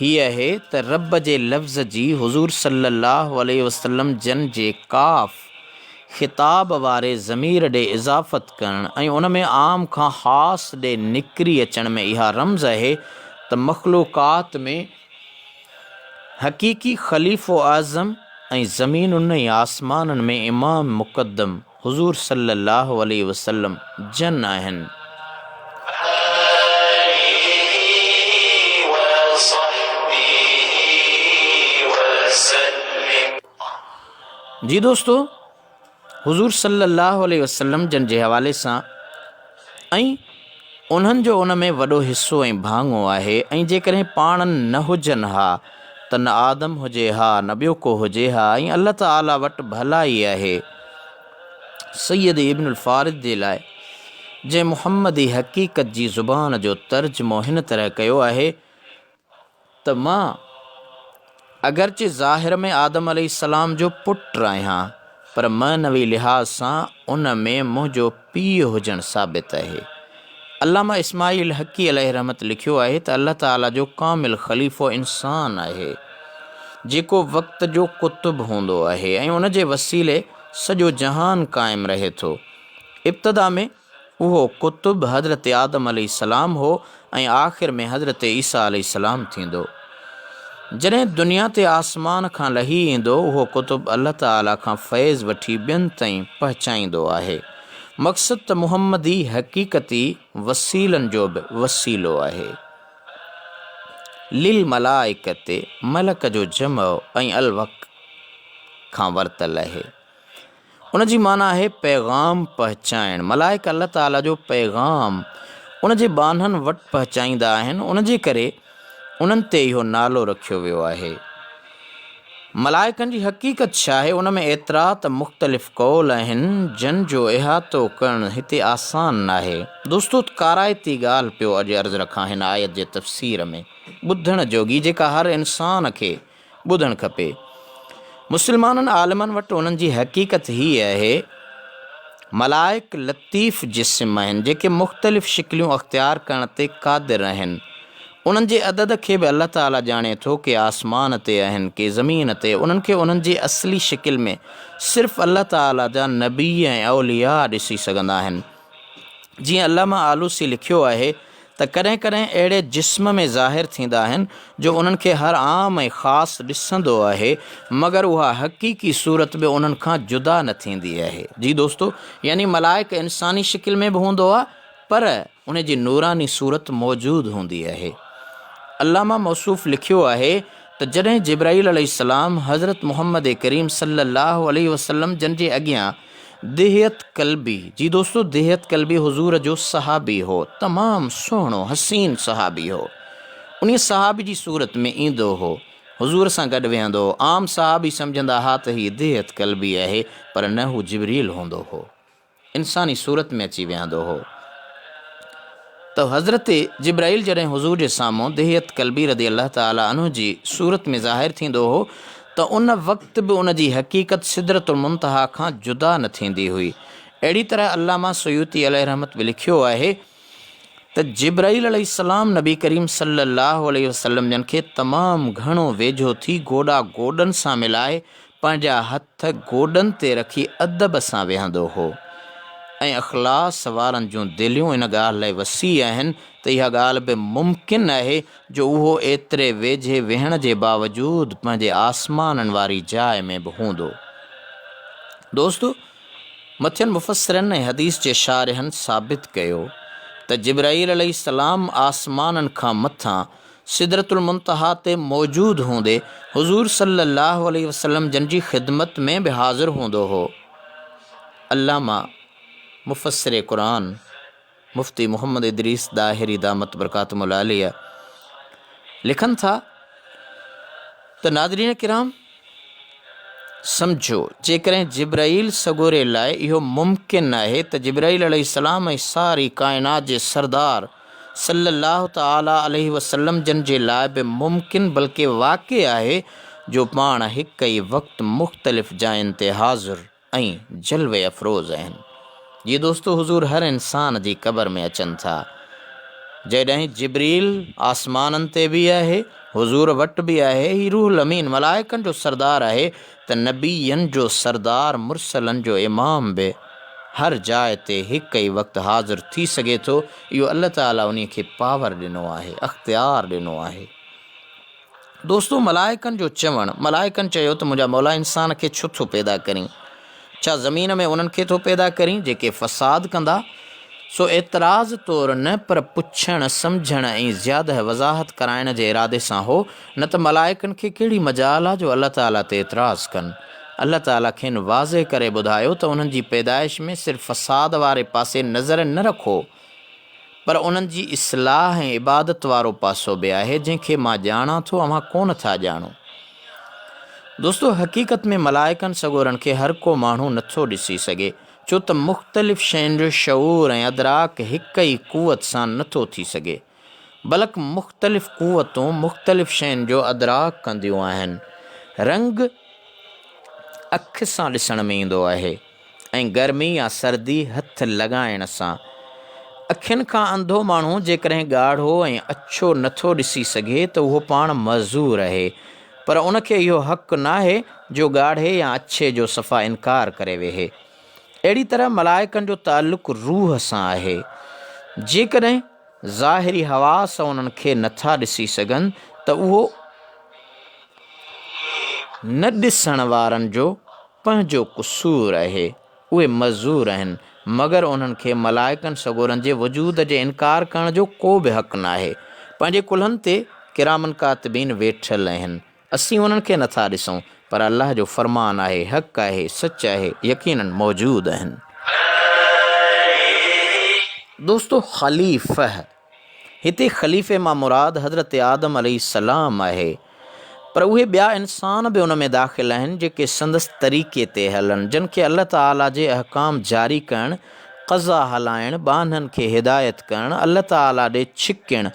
هي آهي ته رب جي لفظ جي حضور صلي الله عليه وسلم جن جي ڪاف خطاب واري ضمير ڏي اضافت ڪرڻ ۽ ان ۾ عام کان خاص ڏي نڪري اچڻ ۾ اها رمز آهي ته مخلوقات ۾ حقيقي خليفو اعظم ۽ زمينن ۽ آسمانن ۾ امام مقدم حضور صلي الله عليه وسلم جن آهن. آله وصحبه وسلم. جي دوستو! حضور صلي الله عليه وسلم جن جي حوالي سان ۽ انهن جو ان ۾ وڏو حصو ۽ ڀاڱو آهي ۽ جيڪڏهن پاڻ نه هجن ها ته نه آدم هجي ها نه ٻيو ڪو هجي ها ۽ الله تعالي وٽ ڀلائي آهي سيد ابن الفارض جي لاء جنهن محمدي حقيقت جي زبان جو ترجمو هن طرح ڪيو آهي ته مان اگرچه ظاهر ۾ آدم عليه السلام جو پٽ آهيان پر معنوي لحاظ سان ان ۾ منهنجو پيء هجڻ ثابت آهي. علامه اسماعيل حقي عليه رحمت لکيو آهي ته الله تعاليٰ جو ڪامل خليفو انسان آهي جيڪو وقت جو قطب هوندو آهي ۽ ان جي وسيلي سڄو جهان قائم رهي ٿو. ابتدا ۾ اهو قطب حضرت آدم عليه السلام هو ۽ آخر ۾ حضرت عيسيٰ عليه السلام ٿيندو. جڏهن دنيا تي آسمان کان لهي ايندو اهو قطب الله تعاليٰ کان فيض وٺي ٻين تائين پهچائيندو آهي. مقصد ته محمدي حقيقتي وسيلن جو به وسيلو آهي. للملائڪة ملڪ جو جمع ۽ الوق کان ورتل آهي. ان جي معنيٰ آهي پيغام پهچائڻ. ملائڪ الله تعاليٰ جو پيغام ان جي ٻانهن وٽ پهچائيندا آهن، ان جي ڪري انهن تي اهو نالو رکيو ويو آهي. ملائڪن جي حقيقت ڇا آهي، ان ۾ ايترا ته مختلف قول آهن، جن جو احاطو ڪرڻ هتي آسان ناهي. دوستو ڪارائتي ڳالهه پيو اڄ عرض رکان هن آيت جي تفسير ۾ ٻڌڻ جوڳي جيڪا هر انسان کي ٻڌڻ کپي. مسلمانن عالمن وٽ انهن جي حقيقت هيء آهي، ملائڪ لطيف جسم آهن، جيڪي مختلف شڪليون اختيار ڪرڻ تي قادر آهن. انهن جي عدد کي به الله تعاليٰ ڄاڻي ٿو، ڪي آسمان تي آهن، ڪي زمين تي، انهن کي انهن جي اصلي شڪل ۾ صرف الله تعاليٰ جا نبي ۽ اولياء ڏسي سگهندا آهن. جيئن علامه آلوسي لکيو آهي ته ڪڏهن ڪڏهن اهڙي جسم ۾ ظاهر ٿيندا آهن جو انهن کي هر عام ۽ خاص ڏسندو آهي مگر اها حقيقي صورت به انهن کان جدا نه ٿيندي آهي. جي دوستو يعني ملائڪ انساني شڪل ۾ به هوندو آهي پر ان جي نوراني صورت موجود هوندي آهي. علامه موصوف لکيو آهي ته جڏهن جبرائيل عليه السلام حضرت محمد ڪريم صلي الله عليه وسلم جن جي اڳيان دحيت ڪلبي، جي دوستو دحيت ڪلبي حضور جو صحابي هو، تمام سهڻو حسين صحابي هو. انهيء صحابي جي صورت ۾ ايندو هو، حضور سان گڏ ويهندو هو. عام صحابي سمجهندا ها ته هي دحيت ڪلبي آهي، پر نه هو جبريل هوندو هو. انساني صورت ۾ اچي ويهندو هو. ته حضرت جبرائيل جڏهن حضور جي سامهون دحيت ڪلبي رضي الله تعالٰي عنه جي صورت ۾ ظاهر ٿيندو هو ته ان وقت به ان جي حقيقت سدرة المنتهيٰ کان جدا نه ٿيندي هئي. اهڙي طرح علامه سيوطي عليه رحمت به لکيو آهي ته جبرائيل عليه السلام نبي ڪريم صلي الله عليه وسلم جن کي تمام گهڻو ويجهو ٿي گوڏا گوڏن سان ملائي پنهنجا هٿ گوڏن تي رکي ادب سان ويهندو هو. ۽ اخلاص وارن جون دليون ان ڳالهه لاء وسيع آهن ته اها ڳالهه به ممڪن آهي جو اهو ايتري ويجهي ويهڻ جي باوجود پنهنجي آسمانن واري جاء ۾ به هوندو. دوستو! مٿين مفسرن ۽ حديث جي شارحن ثابت ڪيو ته جبرائيل عليه السلام آسمانن کان مٿان سدرة المنتهيٰ تي موجود هوندي حضور صلّي اللّٰه عليه وسلّم جن جي خدمت ۾ به حاضر هوندو هو. علامه مفسر قرآن مفتي محمد ادريس ڏاهري دامت برڪاتهم العاليه لکن ٿا ته ناظرين ڪرام! سمجهو، جيڪڏهن جبرائيل سڳوري لاء اهو ممڪن آهي ته جبرائيل عليه السلام ۽ ساري ڪائنات جي سردار صلّي الله تعالٰي عليه وسلّم جن جي لاء به ممڪن بلڪه واقع آهي جو پاڻ هڪ ئي وقت مختلف جاين تي حاضر ۽ جلوه افروز آهن. جي دوستو حضور هر انسان جي قبر ۾ اچن ٿا. جيڏانهن جبريل آسمانن تي به آهي، حضور وٽ به آهي، هي روح الامين ملائڪن جو سردار آهي ته نبين جو سردار مرسلن جو امام به هر جاء تي هڪ ئي وقت حاضر ٿي سگهي ٿو، اهو الله تعالي انهي کي پاور ڏنو آهي، اختيار ڏنو آهي. دوستو! ملائڪن جو چوڻ، ملائڪن چيو ته منهنجا مولا انسان کي ڇو ٿو پيدا ڪرين؟ ڇا زمين ۾ انهن کي ٿو پيدا ڪرين جيڪي فساد ڪندا؟ سو اعتراض طور نه پر پڇڻ، سمجهڻ ۽ زياده وضاحت ڪرائڻ جي ارادي سان هو، نه ته ملائڪن کي ڪهڙي مجال آ جو الله تعاليٰ تي اعتراض ڪن. الله تعاليٰ کين واضح ڪري ٻڌايو ته انهن جي پيدائش ۾ صرف فساد واري پاسي نظر نه رکو، پر انهن جي اصلاح ۽ عبادت وارو پاسو به آهي، جنهن کي مان ڄاڻان ٿو، اوهان ڪونه ٿا ڄاڻو. دوستو! حقيقت ۾ ملائڪن سڳورن کي هر ڪو ماڻهو نه ٿو ڏسي سگهي، ڇو ته مختلف شين جو شعور ۽ ادراڪ هڪ ئي قوت سان نه ٿو ٿي سگهي، بلڪ مختلف قوتون مختلف شين جو ادراڪ ڪنديون آهن. رنگ اک سان ڏسڻ ۾ ايندو آهي. ۽ گرمي يا سردي هٿ لڳائڻ سان. اکين کان انڌو ماڻهو جيڪڏهن ڳاڙهو ۽ اڇو نٿو ڏسي سگهي ته اهو پاڻ معذور آهي، پر ان کي اهو حق ناهي جو ڳاڙهي يا اڇي جو صفا انڪار ڪري ويهي. اهڙي طرح ملائڪن جو تعلق روح سان آهي. جيڪڏهن ظاهري حواس انهن کي نٿا ڏسي سگهن ته اهو نه ڏسڻ وارن جو پنهنجو قصور اهي، اهي معذور آهن، مگر انهن کي ملائڪن سڳورن جي وجود جي انڪار ڪرڻ جو ڪو به حق ناهي. پنهنجي ڪلهن تي ڪرامن ڪاتبين ويٺل آهن. اسين انهن کي نٿا ڏسون، پر الله جو فرمان آهي، حق آهي، سچ آهي، يقيناً موجود آهن. دوستو! خليفه، هتي خليفي مان مراد حضرت آدم عليه السلام آهي، پر اهي ٻيا انسان به ان ۾ داخل آهن جيڪي سندس طريقي تي هلن، جن کي الله تعاليٰ جي احڪام جاري ڪرڻ، قضا هلائڻ، ٻانهن کي هدايت ڪرڻ، الله تعاليٰ ڏي ڇڪڻ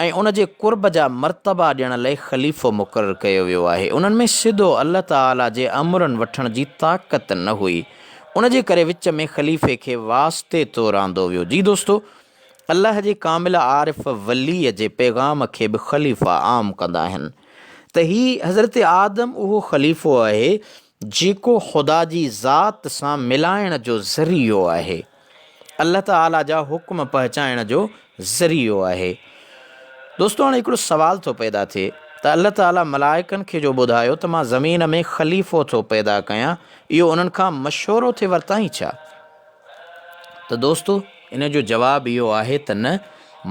۽ ان جي قرب جا مرتبا ڏيڻ لئي خليفو مقرر ڪيو ويو آهي. انهن ۾ سڌو الله تعاليٰ جي امرن وٺڻ جي طاقت نه هئي، ان جي ڪري وچ ۾ خليفي کي واسطي طور آندو ويو. جي دوستو! الله جي ڪامل عارف وليء جي پيغام کي به خليفا عام ڪندا آهن ته هي حضرت آدم اهو خليفو آهي جيڪو خدا جي ذات سان ملائڻ جو ذريعو آهي، الله تعاليٰ جا حڪم پهچائڻ جو ذريعو آهي. دوستو هاڻي هڪڙو سوال ٿو پيدا ٿئي ته الله تعاليٰ ملائڪن کي جو ٻڌايو ته مان زمين ۾ خليفو ٿو پيدا ڪيان اهو انهن کان مشورو ٿي ورتائين ڇا؟ ته دوستو ان جو جواب اهو آهي ته نه،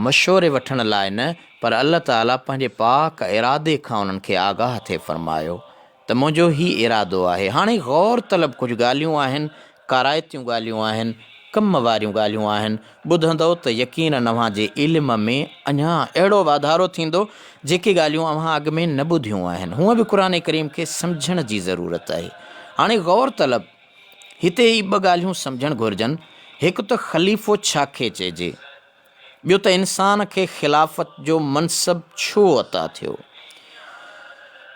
مشوري وٺڻ لاء نه پر الله تعاليٰ پنهنجي پاڪ ارادي کان انهن کي آگاهه ٿي فرمايو ته منهنجو هي ارادو آهي. هاڻي غور طلب ڪجهه ڳالهيون آهن، ڪارائتيون ڳالهيون آهن، ڪم واريون ڳالهيون آهن، ٻڌندؤ ته يقيناً اوهان جي علم ۾ اڃا اهڙو واڌارو ٿيندو جيڪي ڳالهيون اوهان اڳ ۾ نه ٻڌيون آهن. هونء به قرآن ڪريم کي سمجهڻ جي ضرورت آهي. هاڻي غور طلب. هتي هي ٻه ڳالهيون سمجهڻ گهرجن، هڪ ته خليفو ڇا کي چئجي؟ ٻيو ته انسان کي خلافت جو منصب ڇو عطا ٿيو؟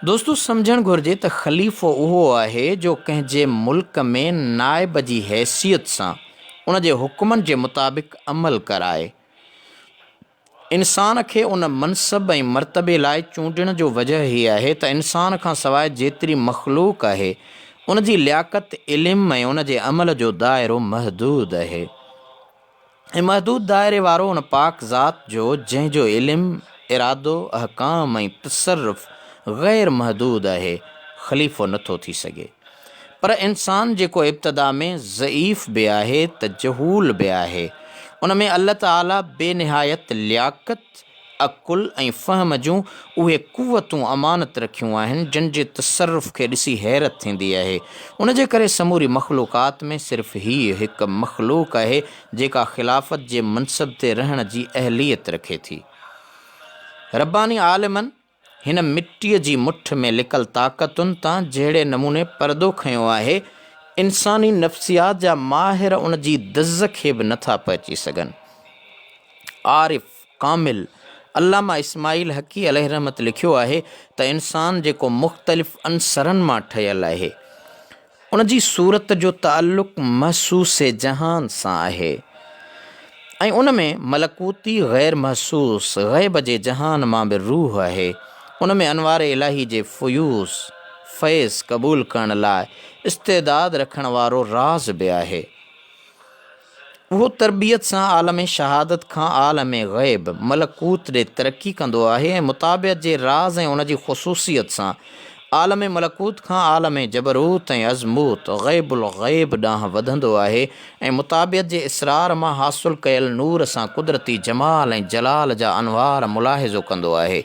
دوستو سمجهڻ گهرجي ته خليفو اهو آهي جو ڪنهن جي ملڪ ۾ نائب جي حيثيت سان ان جي حڪمن جي مطابق عمل ڪرائي. انسان کي ان منصب ۽ مرتبي لاء چونڊڻ جو وجهه هي آهي ته انسان کان سواء جيتري مخلوق آهي، ان جي لياقت، علم ۽ ان جي عمل جو دائرو محدود آهي. ۽ محدود دائري وارو ان پاڪ ذات جو جنهن جو علم، ارادو، احڪام ۽ تصرف غير محدود آهي، خليفو نه ٿو ٿي سگهي. پر انسان جيڪو ابتدا ۾ ضعيف به آهي ته جهول به آهي، ان ۾ الله تعاليٰ بي نهايت لياقت، عقل ۽ فهم جون اهي قوتون امانت رکيون آهن، جن جي تصرف کي ڏسي حيرت ٿيندي آهي. ان جي ڪري سموري مخلوقات ۾ صرف هيء هڪ مخلوق آهي، جيڪا خلافت جي منصب تي رهڻ جي اهليت رکي ٿي. رباني عالمن هن مٽيء جي مٺ ۾ لڪل طاقتن تان جهڙي نموني پردو کنيو آهي، انساني نفسيات جا ماهر ان جي دز کي به نٿا پهچي سگهن. عارف ڪامل علامه اسماعيل حقي عليه الرحمت لکيو آهي ته انسان جيڪو مختلف عنصرن مان ٺهيل آهي، ان جي صورت جو تعلق محسوس جهان سان آهي ۽ ان ۾ ملڪوتي غير محسوس غيب جي جهان مان به روح آهي، ان ۾ انوار الاهي جي فيوض، فيض، قبول ڪرڻ لاء استعداد رکڻ وارو راز به آهي. اهو تربيت سان عالم شهادت کان عالم غيب، ملڪوت، ڏي ترقي ڪندو آهي ۽ متابعت جي راز ۽ ان جي خصوصيت سان عالم ملڪوت کان عالم جبروت ۽ عظموت، غيب الغيب، ڏانهن وڌندو آهي ۽ متابعت جي اسرار مان حاصل ڪيل نور سان قدرتي جمال ۽ جلال جا انوار ملاحظو ڪندو آهي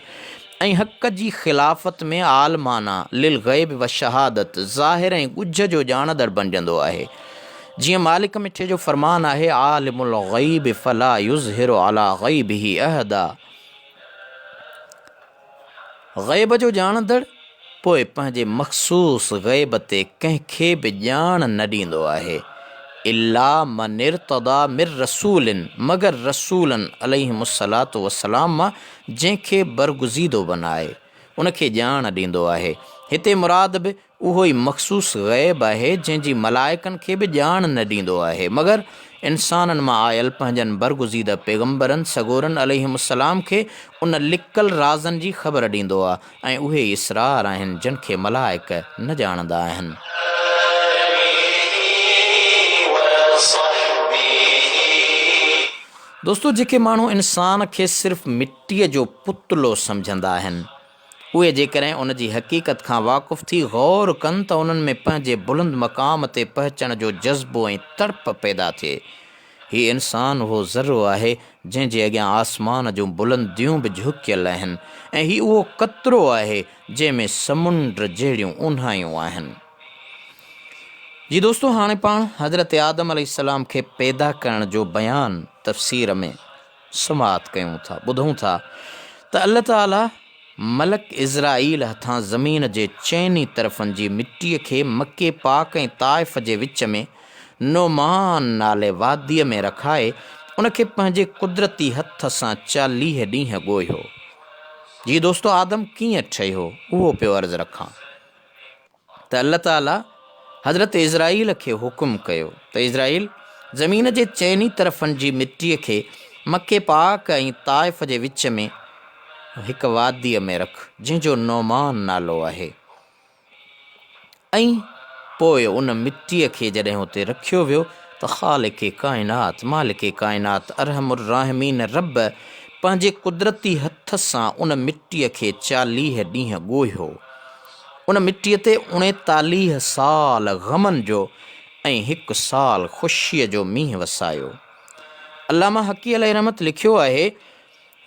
۽ حق جي خلافت ۾ عالمانه للغيب والشهادت، ظاهر ۽ ڳجهه جو ڄاڻندڙ بنجندو آهي. جيئن مالڪ مٺي جو فرمان آهي، عالم الغيب فلا يظهر علي غيبه احدا، غيب جو ڄاڻندڙ پوء پنهنجي مخصوص غيب تي ڪنهن کي به ڄاڻ نه ڏيندو آهي، الا من ارتضيٰ من رسول، مگر رسولن عليهم الصلوة والسلام مان جنهن کي برگزيدو بنائي، ان کي ڄاڻ ڏيندو آهي. هتي مراد به اهو ئي مخصوص غيب آهي، جنهن جي ملائڪن کي به ڄاڻ نه ڏيندو آهي، مگر انسانن مان آيل پنهنجن برگزيده پيغمبرن سڳورن عليهم السلام کي ان لڪل رازن جي خبر ڏيندو آ ۽ اهي ئي اسرار آهن، جن کي ملائڪ نه ڄاڻندا آهن. دوستو جيڪي ماڻهو انسان کي صرف مٽيء جو پتلو سمجهندا آهن، اهي جيڪڏهن ان جي حقيقت کان واقف ٿي غور ڪن ته انهن ۾ پنهنجي بلند مقام تي پهچڻ جو جذبو ۽ تڙپ پيدا ٿئي. هي انسان اهو ذرو آهي، جنهن جي اڳيان آسمان جون بلنديون به جهڪيل آهن ۽ هي اهو قطرو آهي، جنهن ۾ سمنڊ جهڙيون اونهايون آهن. جي دوستو هاڻي پاڻ حضرت آدم عليه السلام کي پيدا ڪرڻ جو بيان تفسير ۾ سماعت ڪيون ٿا ٻڌون ٿا ته الله تعالي ملڪ عزرائيل هٿان زمين جي چئني طرفن جي مٽي کي مڪي پاڪ ۽ طائف جي وچ ۾ نعمان نالي واديء ۾ رکائي ان کي پنهنجي قدرتي هٿ سان 40 ڏينهن ڳوهيو. جي دوستو آدم ڪيئن ٺهيو اهو پيو عرض رکان. ته الله تعاليٰ حضرت عزرائيل کي حڪم ڪيو ته عزرائيل! زمين جي چئني طرفن جي مٽيء کي مڪي پاڪ ۽ طائف جي وچ ۾ هڪ واديء ۾ رک، جنهن جو نعمان نالو آهي ۽ پوء ان مٽيء کي جڏهن اتي رکيو ويو ته خالق ڪائنات، مالڪ ڪائنات، ارحم الراحمين رب پنهنجي قدرتي هٿ سان ان مٽيء کي 40 ڏينهن ڳوهيو. ان مٽيء تي 39 سال غمن جو ۽ هڪ سال خوشيء جو مينهن وسايو. علامه حقي عليه رحمت لکيو آهي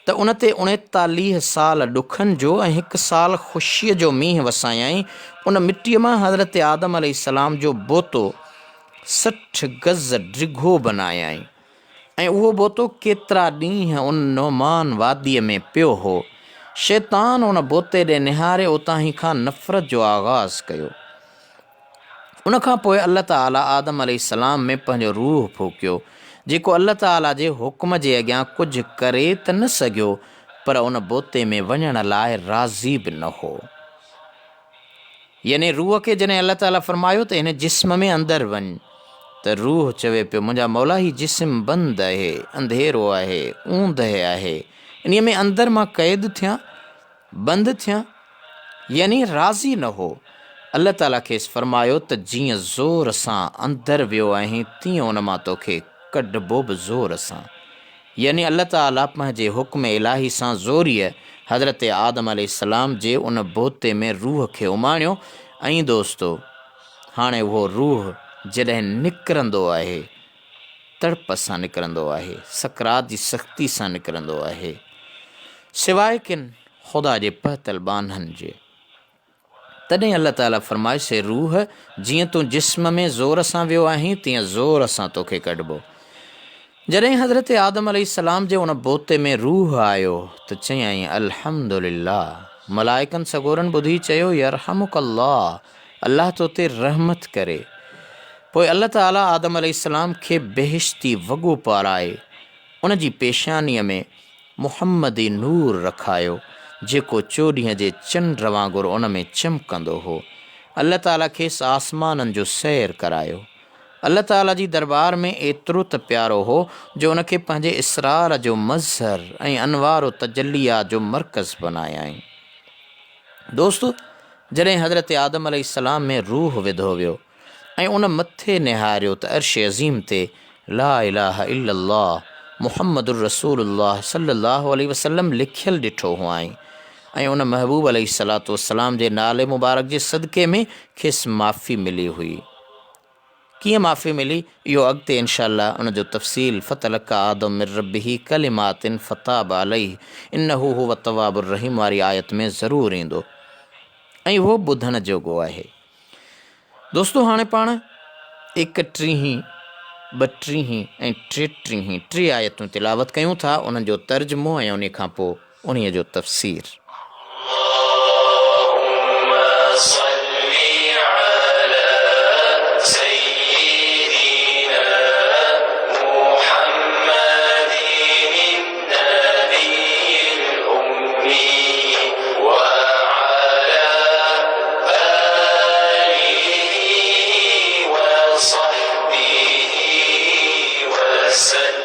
ته ان تي 39 سال ڏکن جو ۽ هڪ سال خوشيء جو مينهن وسايائين. ان مٽيء مان حضرت آدم عليه السلام جو بوتو 60 گز ڊگهو بنايائين. ۽ اهو بوتو ڪيترا ڏينهن ان نعمان واديء ۾ پيو هو. شيطان ان بوتي ڏي نهاري اتاهين کان نفرت جو آغاز ڪيو. ان کان پوء الله تعاليٰ آدم عليه السلام ۾ پنهنجو روح ڦوڪيو، جيڪو الله تعاليٰ جي حڪم جي اڳيان ڪجهه ڪري ته نه سگهيو، پر ان بوتي ۾ وڃڻ لاء راضي به نه هو. يعني روح کي جڏهن الله تعاليٰ فرمايو ته هن جسم ۾ اندر وڃ ته روح چوي پيو منهنجا مولا هي جسم بند آهي، انڌيرو آهي، اوندهه آهي، انهيء ۾ اندر مان قيد ٿيان، بند ٿيان، يعني راضي نه هو. الله تعاليٰ کيس فرمايو ته جيئن زور سان اندر ويو آهين تيئن ان مان توکي ڪڍبو به زور سان. يعني الله تعاليٰ پنهنجي حڪم الاهي سان زوريء حضرت آدم عليه السلام جي ان بوتي ۾ روح کي اماڻيو ۽ دوستو! هاڻي اهو روح جڏهن نڪرندو آهي، تڙپ سان نڪرندو آهي، سڪرات جي سختي سان نڪرندو آهي، سواء ڪن خدا جي پهتل ٻانهن جي. تڏهن الله تعاليٰ فرمايس، اي روح! جيئن تون جسم ۾ زور سان ويو آهين، تيئن زور سان توکي ڪڍبو. جڏهن حضرت آدم عليه السلام جي ان بوتي ۾ روح آيو ته چيائين، الحمد لله. ملائڪن سڳورن ٻڌي چيو، يرحمک الله، الله تو تي رحمت ڪري. پوء الله تعاليٰ آدم عليه السلام کي بهشتي وڳو پارائي، ان جي پيشانيء ۾ محمدي نور رکايو، جيڪو چوڏهينء جي چنڊ وانگر ان ۾ چمڪندو هو. الله تعاليٰ کيس آسمانن جو سير ڪرايو. الله تعاليٰ جي دربار ۾ ايترو ته پيارو هو، جو ان کي پنهنجي اسرار جو مظهر ۽ انوار و تجليات جو مرڪز بنايائين. دوستو! جڏهن حضرت آدم عليه السلام ۾ روح وڌو ويو ۽ ان مٿي نهاريو ته عرش عظيم تي لا اله الا الله محمد رسول الله صلي الله عليه وسلم لکيل ڏٺو هئائين ۽ ان محبوب عليه الصلوة والسلام جي نالي مبارڪ جي صدقي ۾ کيس معافي ملي هئي. ڪيئن معافي ملي اهو اڳتي انشاء الله ان جو تفصيل فتلقي آدم من ربه ڪلمات فتاب عليه انه هو التواب الرحيم واري آيت ۾ ضرور ايندو ۽ اهو ٻڌڻ جوڳو آهي. دوستو هاڻي پاڻ ايڪٽيهين، ٻٽيهين ۽ ٽيٽيهين ٽي آيتون تلاوت ڪيون ٿا انهن جو ترجمو ۽ انهي کان پوء انهيء جو تفسير. اللهم صل علي سيدنا محمد النبي الأمي وعلي آله وصحبه وسلم.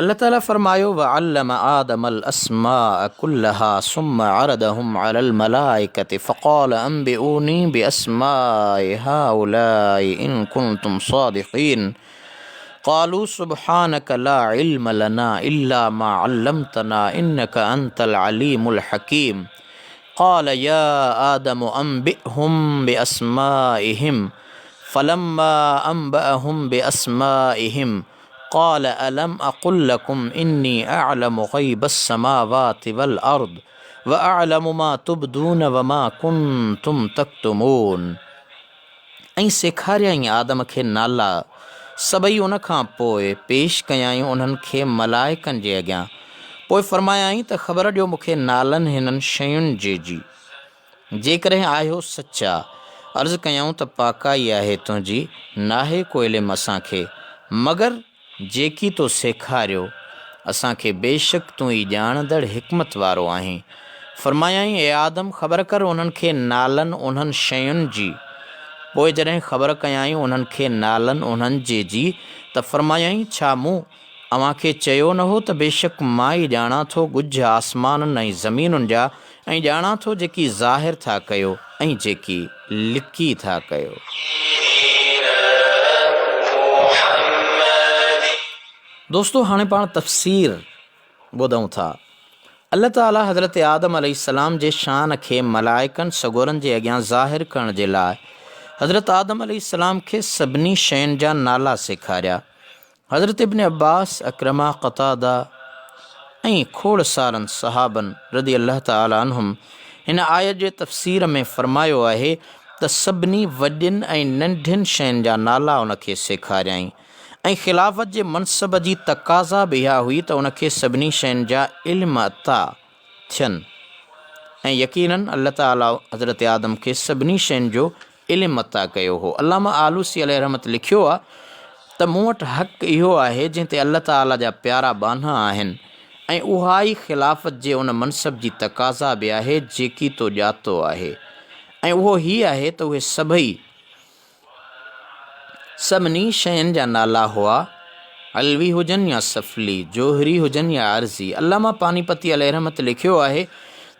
الله تعالي فرمايو، وعلم آدم الاسماء كلها ثم عرضهم علي الملائڪة فقال انبئوني باسماء هؤلاء ان كنتم صادقين قالوا سبحانك لا علم لنا الا ما علمتنا انك انت العليم الحكيم قال يا آدم انبئهم باسمائهم فلما انبأهم باسمائهم قال الم اقل لڪم اني اعلم غيب السماوات والارض واعلم ما تبدون وما ڪنتم تڪتمون ۽ سيکاريائين آدم کي نالا سڀئي ان کان پوء پيش ڪيائين انهن کي ملائڪن جي اڳيان پوء فرمايائين ته خبر ڏيو مون کي نالن هنن شين جي جي جيڪڏهن آهيو سچا. عرض ڪيائون ته پاڪائي آهي تنهنجي، ناهي ڪو علم اسان کي، مگر جيڪي تو سيکاريو اسان کي بيشڪ تون ئي ڄاڻندڙ حڪمت وارو آهين. فرمايائين، اي آدم! خبر ڪر انهن کي نالن انهن شين جي. پوء جڏهن خبر ڪيائين انهن کي نالن انهن جي جي ته فرمايائين، ڇا مون اوهان کي چيو نه هو ته بيشڪ مان ئي ڄاڻان ٿو ڳجهه آسمانن ۽ زمينن جا ۽ ڄاڻان ٿو جيڪي ظاهر ٿا ڪيو ۽ جيڪي لڪي ٿا ڪيو. دوستو هاڻي پاڻ تفسير ٻڌون ٿا. الله تعالي حضرت آدم عليه السلام جي شان کي ملائڪن سڳورن جي اڳيان ظاهر ڪرڻ جي لاء حضرت آدم عليه السلام کي سڀني شين جا نالا سيکاريا. حضرت ابن عباس، عڪرمه، قتاده ۽ کوڙ سارن صحابن رضي الله تعالٰي عنهم هن آيت جي تفسير ۾ فرمايو آهي ته سڀني وڏين ۽ ننڍين شين جا نالا ان کي سيکاريائين ۽ خلافت جي منصب جي تقاضا به اها هئي ته ان کي سڀني شين جا علم عطا ٿين ۽ يقيناً الله تعالٰي حضرت آدم کي سڀني شين جو علم عطا ڪيو هو. علامه آلوسي عليه رحمت لکيو آهي ته مون وٽ حق اهو آهي جنهن تي الله تعاليٰ جا پيارا ٻانها آهن ۽ اها ئي خلافت جي ان منصب جي تقاضا به آهي جيڪي تو ڄاتو آهي ۽ اهو هي آهي ته اهي سڀئي سڀني شين جا نالا هئا، علوي هجن يا سفلي، جوهري هجن يا عارضي. علامه پانيپتي عليه رحمت لکيو آهي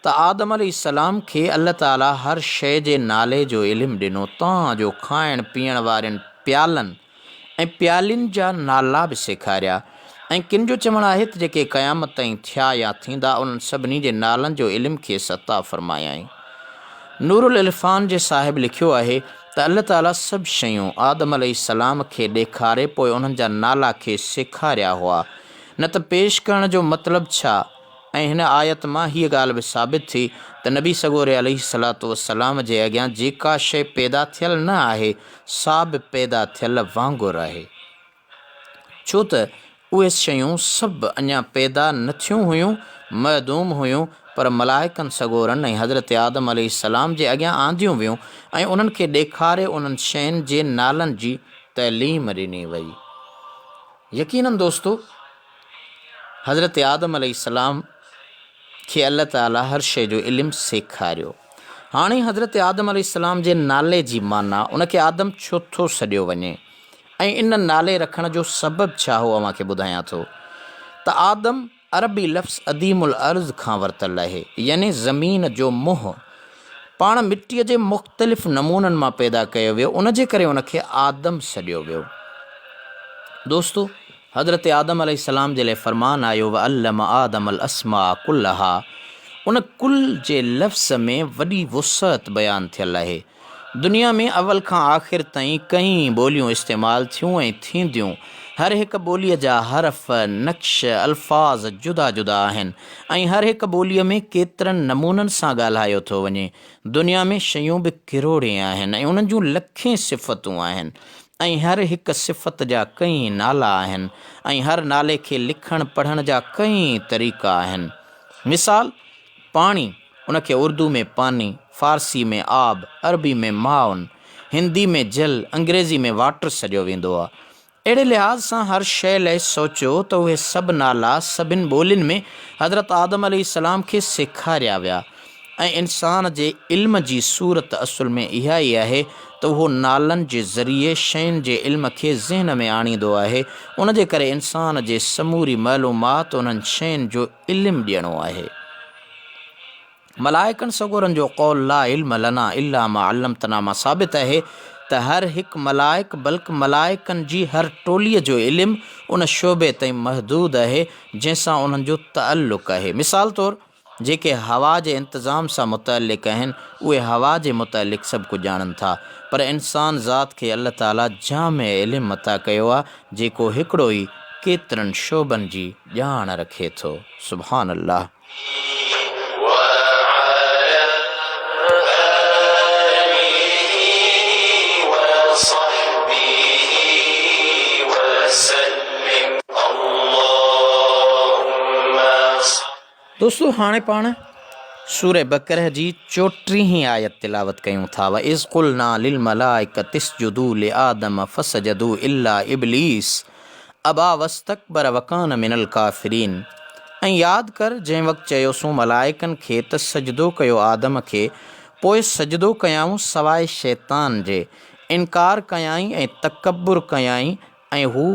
ته آدم عليه السلام کي الله تعاليٰ هر شيء جي نالي جو علم ڏنو تان جو کائڻ پيئڻ وارين پيالن ۽ پيالين جا نالا به سيکاريا ۽ ڪن جو چوڻ آهي ته جيڪي قيامت تائين ٿيا يا ٿيندا انهن سڀني جي نالن جو علم کيس عطا فرمايائين. نورالعرفان جي صاحب لکيو آهي ته الله تعاليٰ سڀ شيون آدم عليه السلام کي ڏيکاري پوء انهن جا نالا کيس سيکاريا هئا نه ته پيش ڪرڻ جو مطلب ڇا ۽ هن آيت مان هيء ڳالهه به ثابت ٿي ته نبي سڳوري عليه الصلوة والسلام جي اڳيان جيڪا شيء پيدا ٿيل نه آهي سا به پيدا ٿيل وانگر آهي. ڇو ته اهي شيون سڀ اڃا پيدا نه ٿيون هيون، معدوم هيون، پر ملائڪن سڳورن ۽ حضرت آدم عليه السلام جي اڳيان آنديون ويون ۽ انهن کي ڏيکاري انهن شين جي نالن جي تعليم ڏني وئي. يقيناً دوستو! حضرت آدم عليه السلام کي الله تعاليٰ هر شيء جو علم سيکاريو. هاڻي حضرت آدم عليه السلام جي نالي جي معنيٰ، ان کي آدم ڇو ٿو سڏيو وڃي؟ ۽ ان نالي رکڻ جو سبب ڇا هو اوهان کي ٻڌايان ٿو ته آدم عربي لفظ اديم الارض کان ورتل آهي يعني زمين جو منهن پاڻ مٽيء جي مختلف نمونن مان پيدا ڪيو ويو ان جي ڪري ان کي آدم سڏيو ويو. دوستو حضرت آدم عليه السلام جي لاء فرمان آيو وعلم آدم الاسماء ڪلها ان ڪل جي لفظ ۾ وڏي وسعت بيان ٿيل آهي دنيا ۾ اول کان آخر تائين ڪئين ٻوليون استعمال ٿيون ۽ ٿينديون. هر هڪ ٻوليء جا حرف، نقش، الفاظ جدا جدا آهن ۽ هر هڪ ٻوليء ۾ ڪيترن نمونن سان ڳالهايو ٿو وڃي. دنيا ۾ شيون به ڪروڙين آهن ۽ انهن جون لکين صفتون آهن ۽ هر هڪ صفت جا ڪئين نالا آهن ۽ هر نالي کي لکڻ پڙهڻ جا ڪئين طريقا آهن. مثال، پاڻي، ان کي اردو ۾ پاني، فارسي ۾ آب، عربي ۾ ماء، هندي ۾ جل، انگريزي ۾ واٽر سڏيو ويندو آ. اهڙي لحاظ سان هر شيء لئه سوچيو ته اهي سڀ نالا سڀن ٻولين ۾ حضرت آدم عليه السلام کي سيکاريا ويا ۽ انسان جي علم جي صورت اصل ۾ اها ئي آهي ته اهو نالن جي ذريعي شين جي علم کي ذهن ۾ آڻيندو آهي ان جي ڪري انسان جي سموري معلومات انهن شين جو علم ڏيڻو آهي. ملائڪن سڳورن جو قول لا علم لنا الا ما علمتنا مان ثابت آهي ته هر هڪ ملائڪ بلڪ ملائڪن جي هر ٽوليء جو علم ان شعبي تائين محدود آهي جنهن سان انهن جو تعلق آهي. مثال طور جيڪي هوا جي انتظام سان متعلق آهن اهي هوا جي متعلق سڀ ڪجهه ڄاڻن ٿا پر انسان ذات کي الله تعاليٰ جامع علم عطا ڪيو آهي جيڪو هڪڙو ئي ڪيترن شعبن جي ڄاڻ رکي ٿو. سبحان الله. وعلى آله وصحبه وسلم اللهم صل. دوستو هاڻي پاڻ سوره بقره جي چوٽيهين آيت تلاوت ڪيون ٿا واذ قلنا للملائڪة اسجدوا لآدم فسجدوا الا ابليس ابا واستڪبر وڪان من الڪافرين ۽ ياد ڪر جنهن وقت چيوسون ملائڪن کي ته سجدو ڪيو آدم کي پوء سجدو ڪيائون سواء شيطان جي انڪار ڪيائين ۽ تڪبر ڪيائين ۽ هو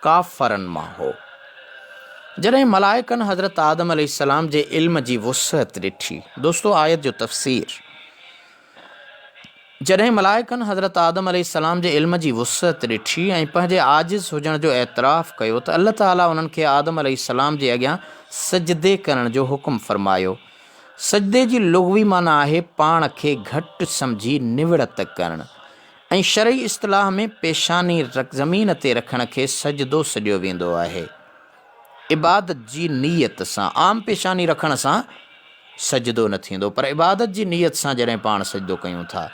ڪافرن مان هو. جڏهن ملائڪن حضرت آدم عليه السلام جي علم جي وسعت ڏٺي. دوستو آيت جو تفسير. جڏهن ملائڪن حضرت آدم عليه السلام جي علم جي وسعت ڏٺي ۽ پنهنجي عاجز هجڻ جو اعتراف ڪيو ته الله تعاليٰ انهن کي آدم عليه السلام جي اڳيان سجدي ڪرڻ جو حڪم فرمايو. سجدي جي لغوي معنيٰ آهي پاڻ کي گهٽ سمجهي نوڙت ڪرڻ ۽ شرعي اصطلاح ۾ پيشاني زمين تي رکڻ کي سجدو سڏيو ويندو آهي. عبادت جي نيت سان عام پيشاني رکڻ سان سجدو نه ٿيندو پر عبادت جي نيت سان جڏهن پاڻ سجدو ڪيون ٿا.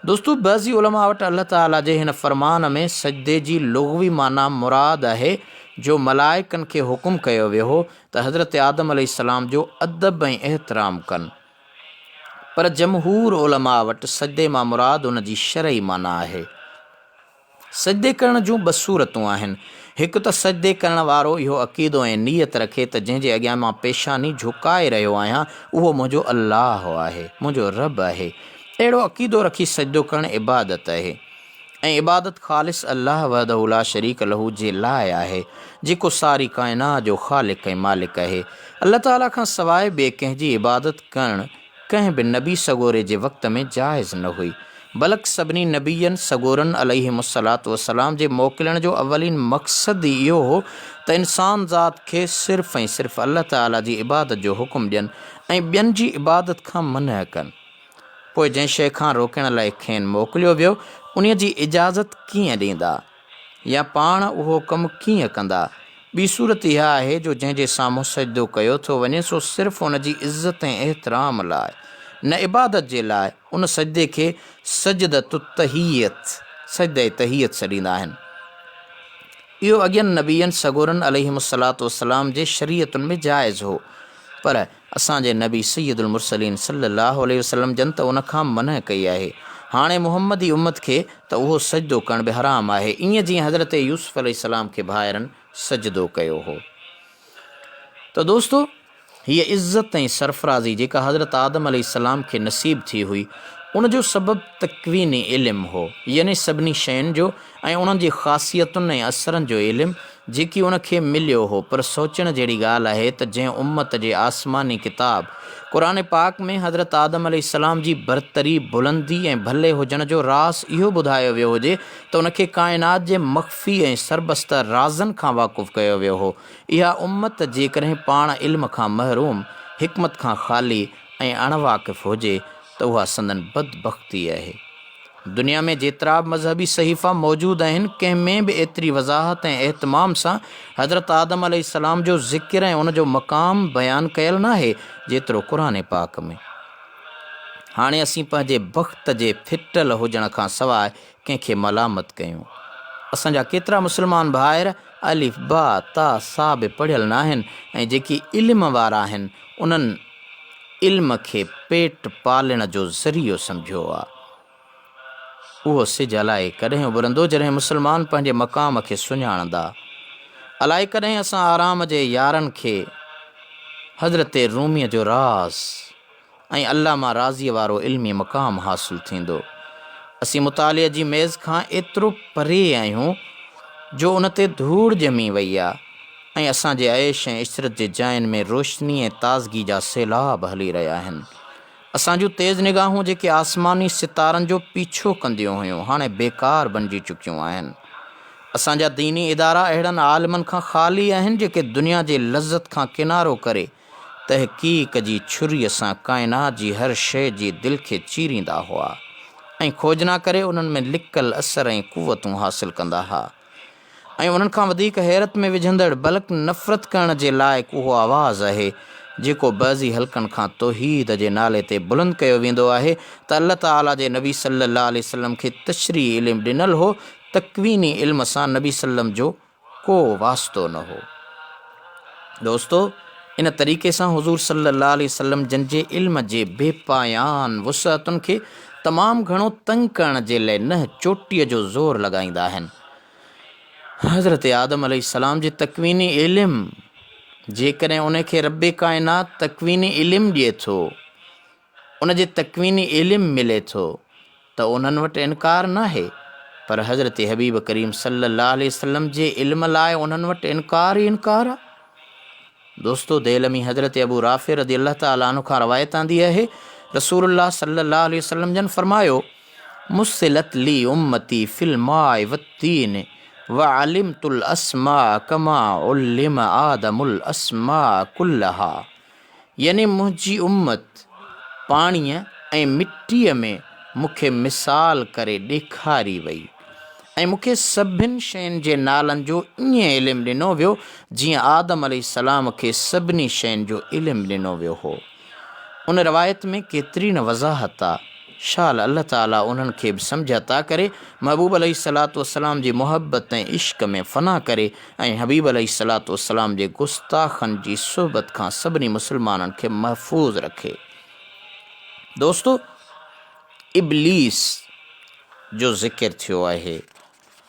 دوستو بعضي علماء وٽ الله تعالي جي هن فرمان ۾ سجدي جي لغوي معنيٰ مراد آهي جو ملائڪن کي حڪم ڪيو ويو هو ته حضرت آدم عليه السلام جو ادب ۽ احترام ڪن پر جمهور علماء وٽ سجدي مان مراد ان جي شرعي معنيٰ آهي. سجدي ڪرڻ جون ٻه صورتون آهن. هڪ ته سجدي ڪرڻ وارو اهو عقيدو ۽ نيت رکي ته جنهن جي اڳيان مان پيشاني جهڪائي رهيو آهيان اهو منهنجو الله آهي، منهنجو رب آهي. اهڙو عقيدو رکي سجدو ڪرڻ عبادت آهي ۽ عبادت خالص الله وحده لا شريڪ له جي لاء آهي، جيڪو ساري ڪائنات جو خالق ۽ مالڪ آهي. الله تعاليٰ کان سواء ٻئي ڪنهن جي عبادت ڪرڻ ڪنهن به نبي سڳوري جي وقت ۾ جائز نه هئي. بلڪ سڀني نبين سڳورن عليهم الصلوة والسلام جي موڪلڻ جو اولين مقصد ئي اهو هو ته انسان ذات کي صرف ۽ صرف الله تعاليٰ جي عبادت جو حڪم ڏين ۽ ٻين جي عبادت کان منع ڪن. پوء جنهن شيء کان روڪڻ لاء کين موڪليو ويو، انهيء جي اجازت ڪيئن ڏيندا؟ يا پاڻ اهو ڪم ڪيئن ڪندا؟ ٻي صورت اها آهي جو جنهن جي سامهون سجدو ڪيو ٿو وڃي سو صرف ان جي عزت ۽ احترام لاء، نه عبادت جي لاء، ان سجدي کي سجدة التحيت، سجدة تحيت، سڏيندا آهن. اهو اڳين نبين سڳورن عليهم الصلوة والسلام جي شريعتن ۾ جائز هو، پر اسان جي نبي سيد المرسلين صلي الله عليه وسلم جن ته ان کان منع ڪئي آهي. هاڻي محمدي امت کي ته اهو سجدو ڪرڻ به حرام آهي، ائين جيئن حضرت يوسف عليه السلام کي ڀائرن سجدو ڪيو هو. ته دوستو! هيء عزت ۽ سرفرازي جيڪا حضرت آدم عليه السلام کي نصيب ٿي هئي، ان جو سبب تڪويني علم هو، يعني سڀني شين جو ۽ انهن جي خاصيتن ۽ اثرن جو علم، جيڪي ان کي مليو هو، پر سوچڻ جهڙي ڳالهه آهي ته جنهن امت جي آسماني ڪتاب قرآن پاڪ ۾ حضرت آدم عليه السلام جي برتري، بلندي ۽ ڀلي هجڻ جو راز اهو ٻڌايو ويو هجي ته ان کي ڪائنات جي مخفي ۽ سربسته رازن کان واقف ڪيو ويو هو، اها امت جيڪڏهن پاڻ علم کان محروم، حڪمت کان خالي ۽ اڻواقف هجي ته اها سندن بدبختي آهي. دنيا ۾ جيترا به مذهبي صحيفا موجود آهن، ڪنهن ۾ به ايتري وضاحت ۽ اهتمام سان حضرت آدم عليه السلام جو ذڪر ۽ ان جو مقام بيان ڪيل ناهي، جيترو قرآن پاڪ ۾. هاڻي اسين پنهنجي بخت جي ڦٽل هجڻ کان سواء ڪنهن کي ملامت ڪيون. اسان جا ڪيترا مسلمان ڀائر الف، با، تا، ثا به پڙهيل ناهن ۽ جيڪي علم وارا آهن، انهن. علم کي پيٽ پالڻ جو ذريعو سمجهيو آ. اهو سج الائي ڪڏهن اڀرندو جڏهن مسلمان پنهنجي مقام کي سڃاڻندا. الائي ڪڏهن اسان آرام جي يارن کي حضرت روميء جو راز ۽ علامه رازيء وارو علمي مقام حاصل ٿيندو. اسين مطالعي جي ميز کان ايترو پري آهيون جو ان تي ڌوڙ ڄمي وئي آ. ۽ اسان جي عيش ۽ عشرت جي جاين ۾ روشني ۽ تازگي جا سيلاب هلي رهيا آهن. اسان جون تيز نگاهون جيڪي آسماني ستارن جو پيڇو ڪنديون هيون، هاڻي بيڪار بنجي چڪيون آهن. اسان جا ديني ادارا اهڙن عالمن کان خالي آهن جيڪي دنيا جي لذت کان ڪنارو ڪري تحقيق جي ڇريء سان ڪائنات جي هر شيء جي دل کي چيريندا هئا ۽ کوجنا ڪري انهن ۾ لڪل اثر ۽ قوتون حاصل ڪندا ها. ۽ انهن کان وڌيڪ حيرت ۾ وجهندڙ بلڪ نفرت ڪرڻ جي لائق اهو آواز آهي جيڪو بعضي حلقن کان توحيد جي نالي تي بلند ڪيو ويندو آهي ته الله تعاليٰ جي نبي صلّي الله عليه وسلّم کي تشريعي علم ڏنل هو، تڪويني علم سان نبي صلّم جو ڪو واسطو نه هو. دوستو! ان طريقي سان حضور صلّي الله عليه وسلّم جن جي علم جي بي پايان وسعتن کي تمام گهڻو تنگ ڪرڻ جي لئه ننهن چوٽيء جو زور لڳائيندا آهن. حضرت آدم عليه السلام جي تڪويني علم، جيڪڏهن ان کي ربّ ڪائنات تڪويني علم ڏئي ٿو، ان جي تڪويني علم ملي ٿو ته انهن وٽ انڪار ناهي پر حضرت حبيب ڪريم صلي الله عليه وسلم جي علم لاء انهن وٽ انڪار ئي انڪار آ. دوستو ديلمي حضرت ابو رافع رضي الله تعالٰي عنه کان روايت آندي آهي رسول الله صلي الله عليه وسلم جن فرمايو مثلت لي امتي في الماء والطين وعلمت الاسماء كما علم آدم الاسماء كلها يعني منهنجي امت پاڻيء ۽ مٽيء ۾ مون کي مثال ڪري ڏيکاري وئي ۽ مون کي سڀن شين جي نالن جو ائين علم ڏنو ويو جيئن آدم عليه السلام کي سڀني شين جو علم ڏنو ويو هو. ان روايت ۾ ڪيتري نه وضاحت آ. شال الله تعاليٰ انهن کي به سمجهه عطا ڪري، محبوب عليه الصلوة والسلام جي محبت ۽ عشق ۾ فنا ڪري ۽ حبيب عليه الصلوة والسلام جي گستاخن جي صحبت کان سڀني مسلمانن کي محفوظ رکي. دوستو! ابليس جو ذڪر ٿيو آهي.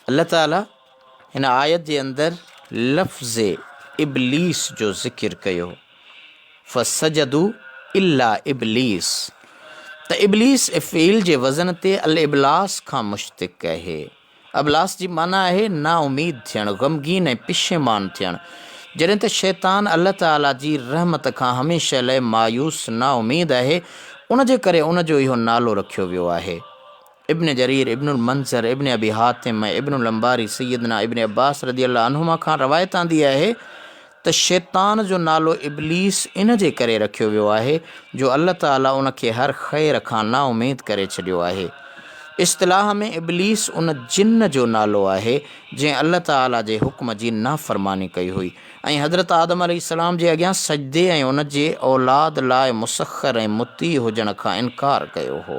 الله تعاليٰ هن آيت جي اندر لفظ ابليس جو ذڪر ڪيو. فسجدوا الا ابليس ته ابليس افعيل جي وزن تي الابلاس کان مشتق آهي. ابلاس جي معنيٰ آهي نااميد ٿيڻ، غمگين ۽ پشيمان ٿيڻ. جڏهن ته شيطان الله تعاليٰ جي رحمت کان هميشه لئه مايوس، نااميد آهي، ان جي ڪري ان جو اهو نالو رکيو ويو آهي. ابن جرير، ابن المنذر، ابن ابي حاتم ۽ ابن الانباري سيدنا ابن عباس رضي الله عنهما کان روايت آندي آهي ته شيطان جو نالو ابليس ان جي ڪري رکيو ويو آهي جو الله تعالي ان کي هر خير کان نااميد ڪري ڇڏيو آهي. اصطلاح ۾ ابليس ان جن جو نالو آهي جنهن الله تعالي جي حڪم جي نافرماني ڪئي هئي ۽ حضرت آدم عليه السلام جي اڳيان سجدي ۽ ان جي اولاد لاء مسخر ۽ مطيع هجڻ کان انڪار ڪيو هو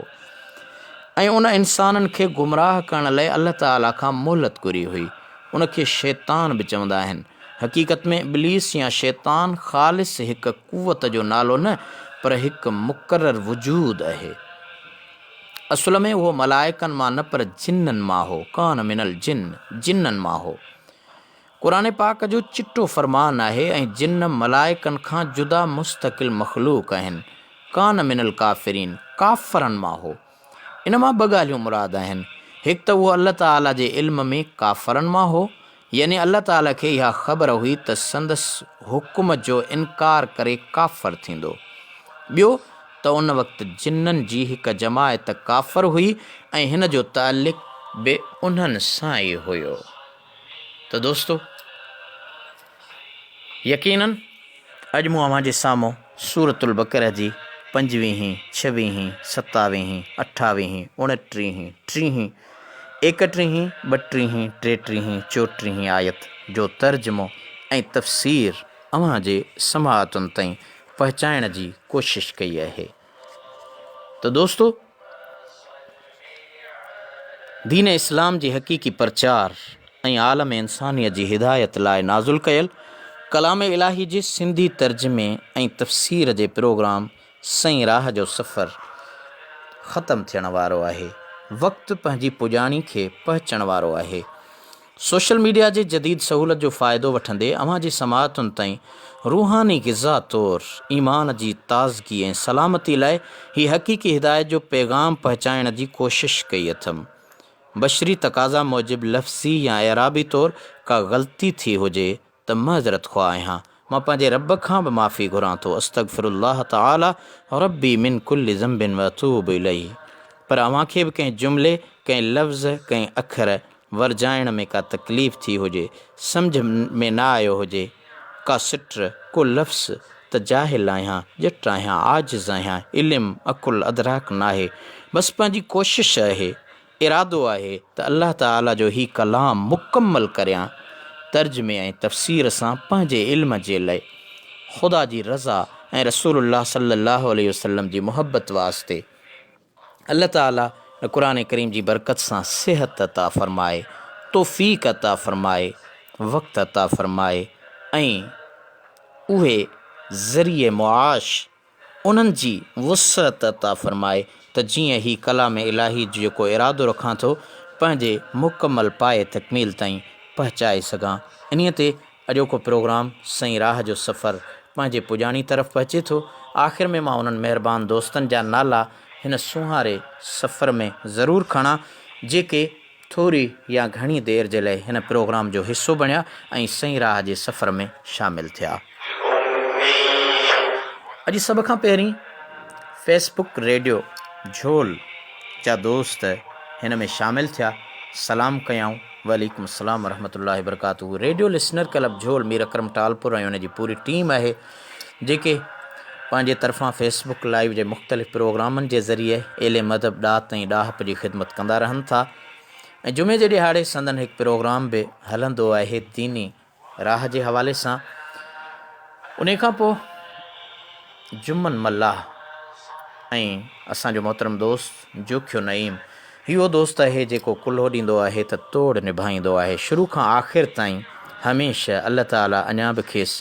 ۽ ان انسانن کي گمراهه ڪرڻ لئه الله تعالي کان مهلت گهري هئي. ان کي شيطان به چوندا آهن. حقيقت ۾ ابليس يا شيطان خالص هڪ قوت جو نالو نه پر هڪ مقرر وجود اهي. اصل ۾ اهو ملائڪن مان نه پر جنن مان هو، ڪان من الجن، جنن مان هو. قرآن پاڪ جو چٽو فرمان آهي ۽ جن ملائڪن کان جدا مستقل مخلوق آهن، ڪان من الڪافرين، ڪافرن مان هو. ان مان ٻه ڳالهيون مراد آهن، هڪ ته اهو الله تعاليٰ جي علم ۾ ڪافرن مان هو، يعني الله تعاليٰ کي اها خبر هئي ته سندس حڪم جو انڪار ڪري ڪافر ٿيندو. ٻيو ته ان وقت جنن جي هڪ جماعت ڪافر هئي ۽ هن جو تعلق به انهن سان ئي هيو. ته دوستو يقينن اڄ مون اوهان جي سامهون سورة البقره جي پنجويهين، ڇويهين، ستاويهين، اٺاويهين، اڻٽيهين، ٽيهين، ايڪٽيهين، ٻٽيهين، ٽيٽيهين، چوٽيهين آيت جو ترجمو ۽ تفسير اوهان جي سماعتن تائين پهچائڻ جي ڪوشش ڪئي آهي. ته دوستو دين اسلام جي حقيقي پرچار ۽ عالم انسانيت جي هدايت لاء نازل ڪيل ڪلام الاهي جي سنڌي ترجمي ۽ تفسير جي پروگرام سئين راهه جو سفر ختم ٿيڻ وارو آهي وقت پنهنجي پڄاڻي کي پهچڻ وارو آهي سوشل ميڊيا جي جديد سهولت جو فائدو وٺندي اوهان جي سماعتن تائين روحاني غذا طور ايمان جي تازگي ۽ سلامتي لاء هي حقيقي هدايت جو پيغام پهچائڻ جي ڪوشش ڪئي اٿم. بشري تقاضا موجب لفظي يا اعرابي طور ڪا غلطي ٿي هجي ته معذرت خواه آهيان. مان پنهنجي رب کان به معافي گهران ٿو، استغفر الله تعالي ربي من ڪل ذنب واتوب اليه. پر اوهان کي به ڪنهن جملي، ڪنهن لفظ، ڪنهن اکر ورجائڻ ۾ ڪا تڪليف ٿي هجي، سمجهه ۾ نه آيو هجي، ڪا سٽ، ڪو لفظ ته جاهل آهيان، ڄٽ آهيان، عاجز آهيان، علم، عقل، ادراڪ ناهي، بس پنهنجي ڪوشش آهي، ارادو آهي ته الله تعاليٰ جو هي ڪلام مڪمل ڪريان، ترجمي ۽ تفسير سان پنهنجي علم جي لئه، خدا جي رضا ۽ رسول الله صلي الله عليه وسلم جي محبت واسطي. الله تعاليٰ قرآن ڪريم جي برڪت سان صحت عطا فرمائي، توفيق عطا فرمائي، وقت عطا فرمائي ۽ اهي ذريعي معاش انهن جي وسعت عطا فرمائي ته جيئن هي ڪلام الاهي جو جيڪو ارادو رکان ٿو پنهنجي مڪمل پايه تڪميل تائين پهچائي سگهان. انهيء تي اڄوڪو پروگرام سئين راهه جو سفر پنهنجي پڄاڻي طرف پهچي ٿو. آخر ۾ مان انهن مهربان دوستن جا نالا هن سونهاري سفر ۾ ضرور کڻان جيڪي ٿوري يا گهڻي دير جي لئه هن پروگرام جو حصو بڻيا ۽ سئين راهه جي سفر ۾ شامل ٿيا. اڄ سڀ کان پهرين فيس بڪ ريڊيو جهول جا دوست هن ۾ شامل ٿيا، سلام ڪيائون، وعليڪم السلام ورحمة الله وبرڪاته radio listener club Jhol Mir Akram Talpur ۽ ان جي پوري ٽيم آهي جيڪي پنهنجي طرفان فيس بڪ لائيو جي مختلف پروگرامن جي ذريعي علم ادب، ڏات ۽ ڏاهپ جي خدمت ڪندا رهن ٿا ۽ جمعي جي ڏهاڙي سندن هڪ پروگرام به هلندو آهي ديني راهه جي حوالي سان. انهي کان پوء جمن ملاح ۽ اسان جو محترم دوست جوکيو نعيم هي اهو دوست آهي جيڪو ڪلهو ڏيندو آهي ته توڙ نڀائيندو آهي شروع کان آخر تائين هميشه الله تعالي اڃا به کيس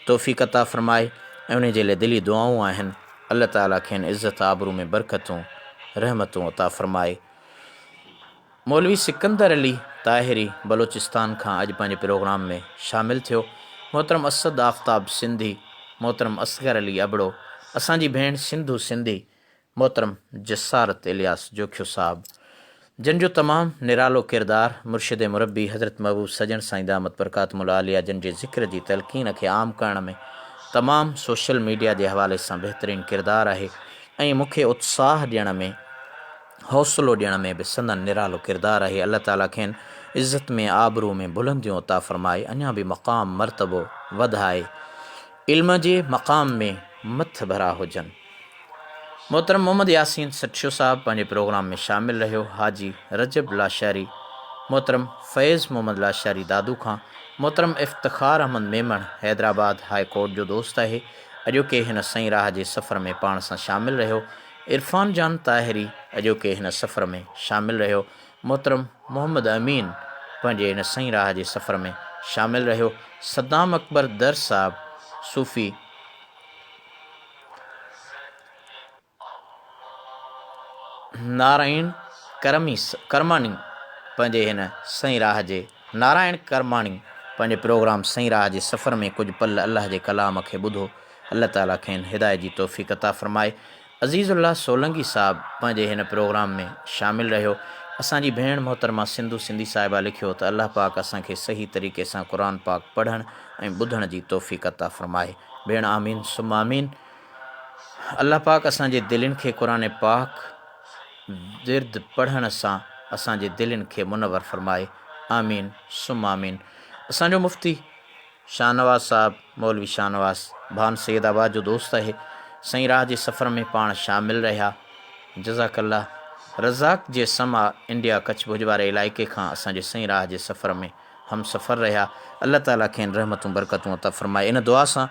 توفيق عطا فرمائي ۽ انهي جي لاء دلي دعائون آهن الله تعالي کين عزت آبرو ۾ برڪتون رحمتون عطا فرمائي. مولوي سڪندر علي طاهري بلوچستان کان اڄ پنهنجي پروگرام ۾ شامل ٿيو. محترم اسد آفتاب سنڌي، محترم اصغر علي ابڙو، اسان جي ڀيڻ سنڌو سنڌي، محترم جسارت الياس جوکيو صاحب جن جو تمام نرالو ڪردار مرشد مربي حضرت محبوب سڄڻ سائين دامت برڪاتهم العاليه جن جي ذڪر جي تلقين کي عام ڪرڻ ۾ تمام سوشل ميڊيا جي حوالي سان بهترين ڪردار آهي ۽ مون کي اتساهه ڏيڻ ۾ حوصلو ڏيڻ ۾ به سندن نرالو ڪردار آهي. الله تعاليٰ کين عزت ۾ آبرو ۾ بلنديون عطا فرمائي اڃا به مقام مرتبو وڌائي علم جي مقام ۾ مٿڀرا هجن. محترم محمد ياسين سٺيو صاحب پنهنجي پروگرام ۾ شامل رهيو، حاجي رجب لاشاري، محترم فيض محمد لاشاري دادو کان، محترم افتخار احمد ميمڻ حيدرآباد هاء ڪورٽ جو دوست آهي، اڄوڪي هن سئين راهه جي سفر ۾ پاڻ سان شامل رهيو، عرفان جان طاهري اڄوڪي هن سفر ۾ شامل رهيو، محترم محمد امين پنهنجي هن سئين راهه جي سفر ۾ شامل رهيو، صدام اڪبر درس صاحب صوفي. نارائڻ ڪرمي ڪرماڻي پنهنجي هن سئين راهه جي نارائڻ ڪرماڻي پنهنجي پروگرام سئين راهه جي سفر ۾ ڪجهه پل الله جي ڪلام کي ٻڌو الله تعالي کين هدايت جي توفيق عطا فرمائي عزيز الله سولنگي صاحب پنهنجي هن پروگرام ۾ شامل رهيو اسان جي ڀيڻ محترمه سنڌو سنڌي صاحبه لکيو ته الله پاڪ اسان کي صحيح طريقي سان قرآن پاڪ پڙهڻ ۽ ٻڌڻ جي توفيق عطا فرمائي ڀيڻ آمين ثم آمين الله پاڪ اسان جي دلين کي قرآن پاڪ ورد پڙهڻ سان اسان جي دلين کي منور فرمائي آمين ثم آمين اسان جو مفتي شاهنواز صاحب مولوي شاهنواز ڀان سيد آباد جو دوست آهي سائين راهه جي سفر ۾ پاڻ شامل رهيا جزاڪ الله رزاق جي سما انڊيا ڪڇ ڀڄ واري علائقي کان اسان جي سائين راهه جي سفر ۾ هم سفر رهيا الله تعالي کين رحمتون برڪتون عطا فرمائي ان دعا سان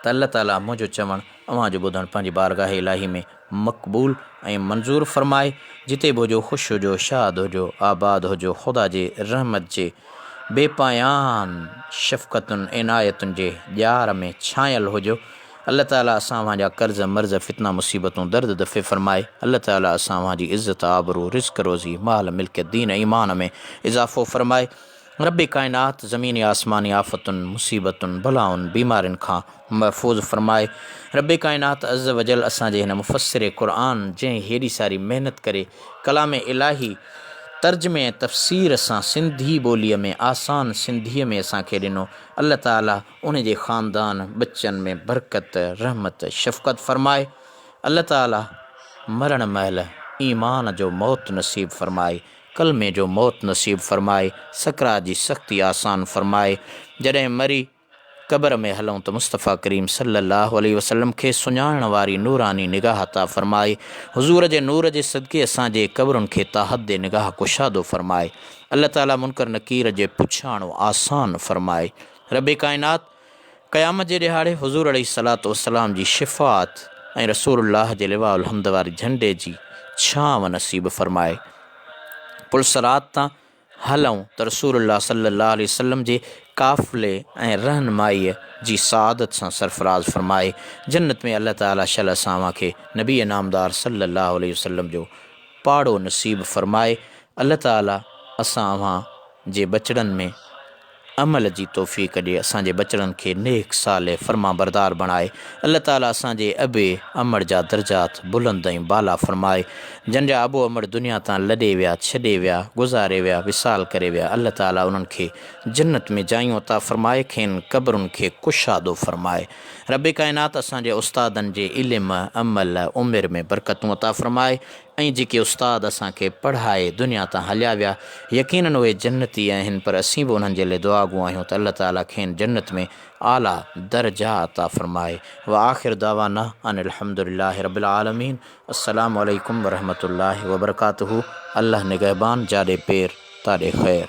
ته الله تعالي منهنجو چوڻ اوهان جو ٻڌڻ پنهنجي بارگاهه الاهي ۾ مقبول ۽ منظور فرمائي جتي به هجو خوش هجو شاد هجو آباد هجو خدا جي رحمت جي بي پايان شفقتن عنايتن جي ڄار ۾ ڇانيل هجو الله تعالي اسان اوهان جا قرض مرض فتنا مصيبتون درد دفع فرمائي الله تعالي اسان اوهان جي عزت آبرو رزق روزي مال ملڪيت دين ايمان ۾ اضافو فرمائي رب ڪائنات زميني آسماني آفتن مصيبتن بلائن بيمارين کان محفوظ فرمائي رب ڪائنات عز وجل اسان جي هن مفسر قرآن جنهن هيڏي ساري محنت ڪري ڪلام الاهي ترجمي ۽ تفسير سان سنڌي ٻوليء ۾ آسان سنڌيء ۾ اسان کي ڏنو الله تعالي ان جي خاندان ٻچن ۾ برڪت رحمت شفقت فرمائي الله تعالي مرڻ مهل ايمان جو موت نصيب فرمائي ڪلمي جو موت نصيب فرمائي سڪرات جي سختي آسان فرمائي جڏهن مري قبر ۾ هلون ته مصطفيٰ ڪريم صلي الله عليه وسلم کي سڃاڻڻ واري نوراني نگاهه عطا فرمائي حضور جي نور جي صدقي اسان جي قبرن کي تاحد نگاهه ڪشادو فرمائي الله تعالي منڪر نڪير جي پڇاڻو آسان فرمائي رب ڪائنات قيامت جي ڏهاڙي حضور عليه الصلوة والسلام جي شفاعت ۽ رسول الله جي لواء الحمد واري جهنڊي جي ڇانو نصيب فرمائي. پل صراط تان هلون ته رسول الله صلي الله عليه وسلم جي قافلي ۽ رهنمائيء جي سعادت سان سرفراز فرمائي. جنت ۾ الله تعالي شل اسان اوهان کي نبي نامدار صلي الله عليه وسلم جو پاڙو نصيب فرمائي. الله تعالي اسان اوهان جي ٻچڙن ۾ عمل جي توفيق ڏي اسان جي ٻچڙن کي نيڪ صالح فرمانبردار بڻائي الله تعالي اسان جي ابي امڙ جا درجات بلند ۽ بالا فرمائي جن جا ابو امڙ دنيا تان لڏي ويا ڇڏي ويا گذاري ويا وصال ڪري ويا الله تعالي انهن کي جنت ۾ جايون عطا فرمائي کين قبرن کي ڪشادو فرمائي رب ڪائنات اسان جي استادن جي علم عمل عمر ۾ برڪتون عطا فرمائي ۽ جيڪي استاد اسان کي پڙهائي دنيا تان هليا ويا يقيناً اهي جنتي آهن پر اسين به انهن جي لئه دعاگو آهيون ته الله تعالي کين جنت ۾ اعليٰ درجا عطا فرمائي وآخر دعوانا ان الحمد لله رب العالمين السلام عليڪم ورحمة الله وبرڪاته الله نگهبان جاڏي پير تاڏي خير.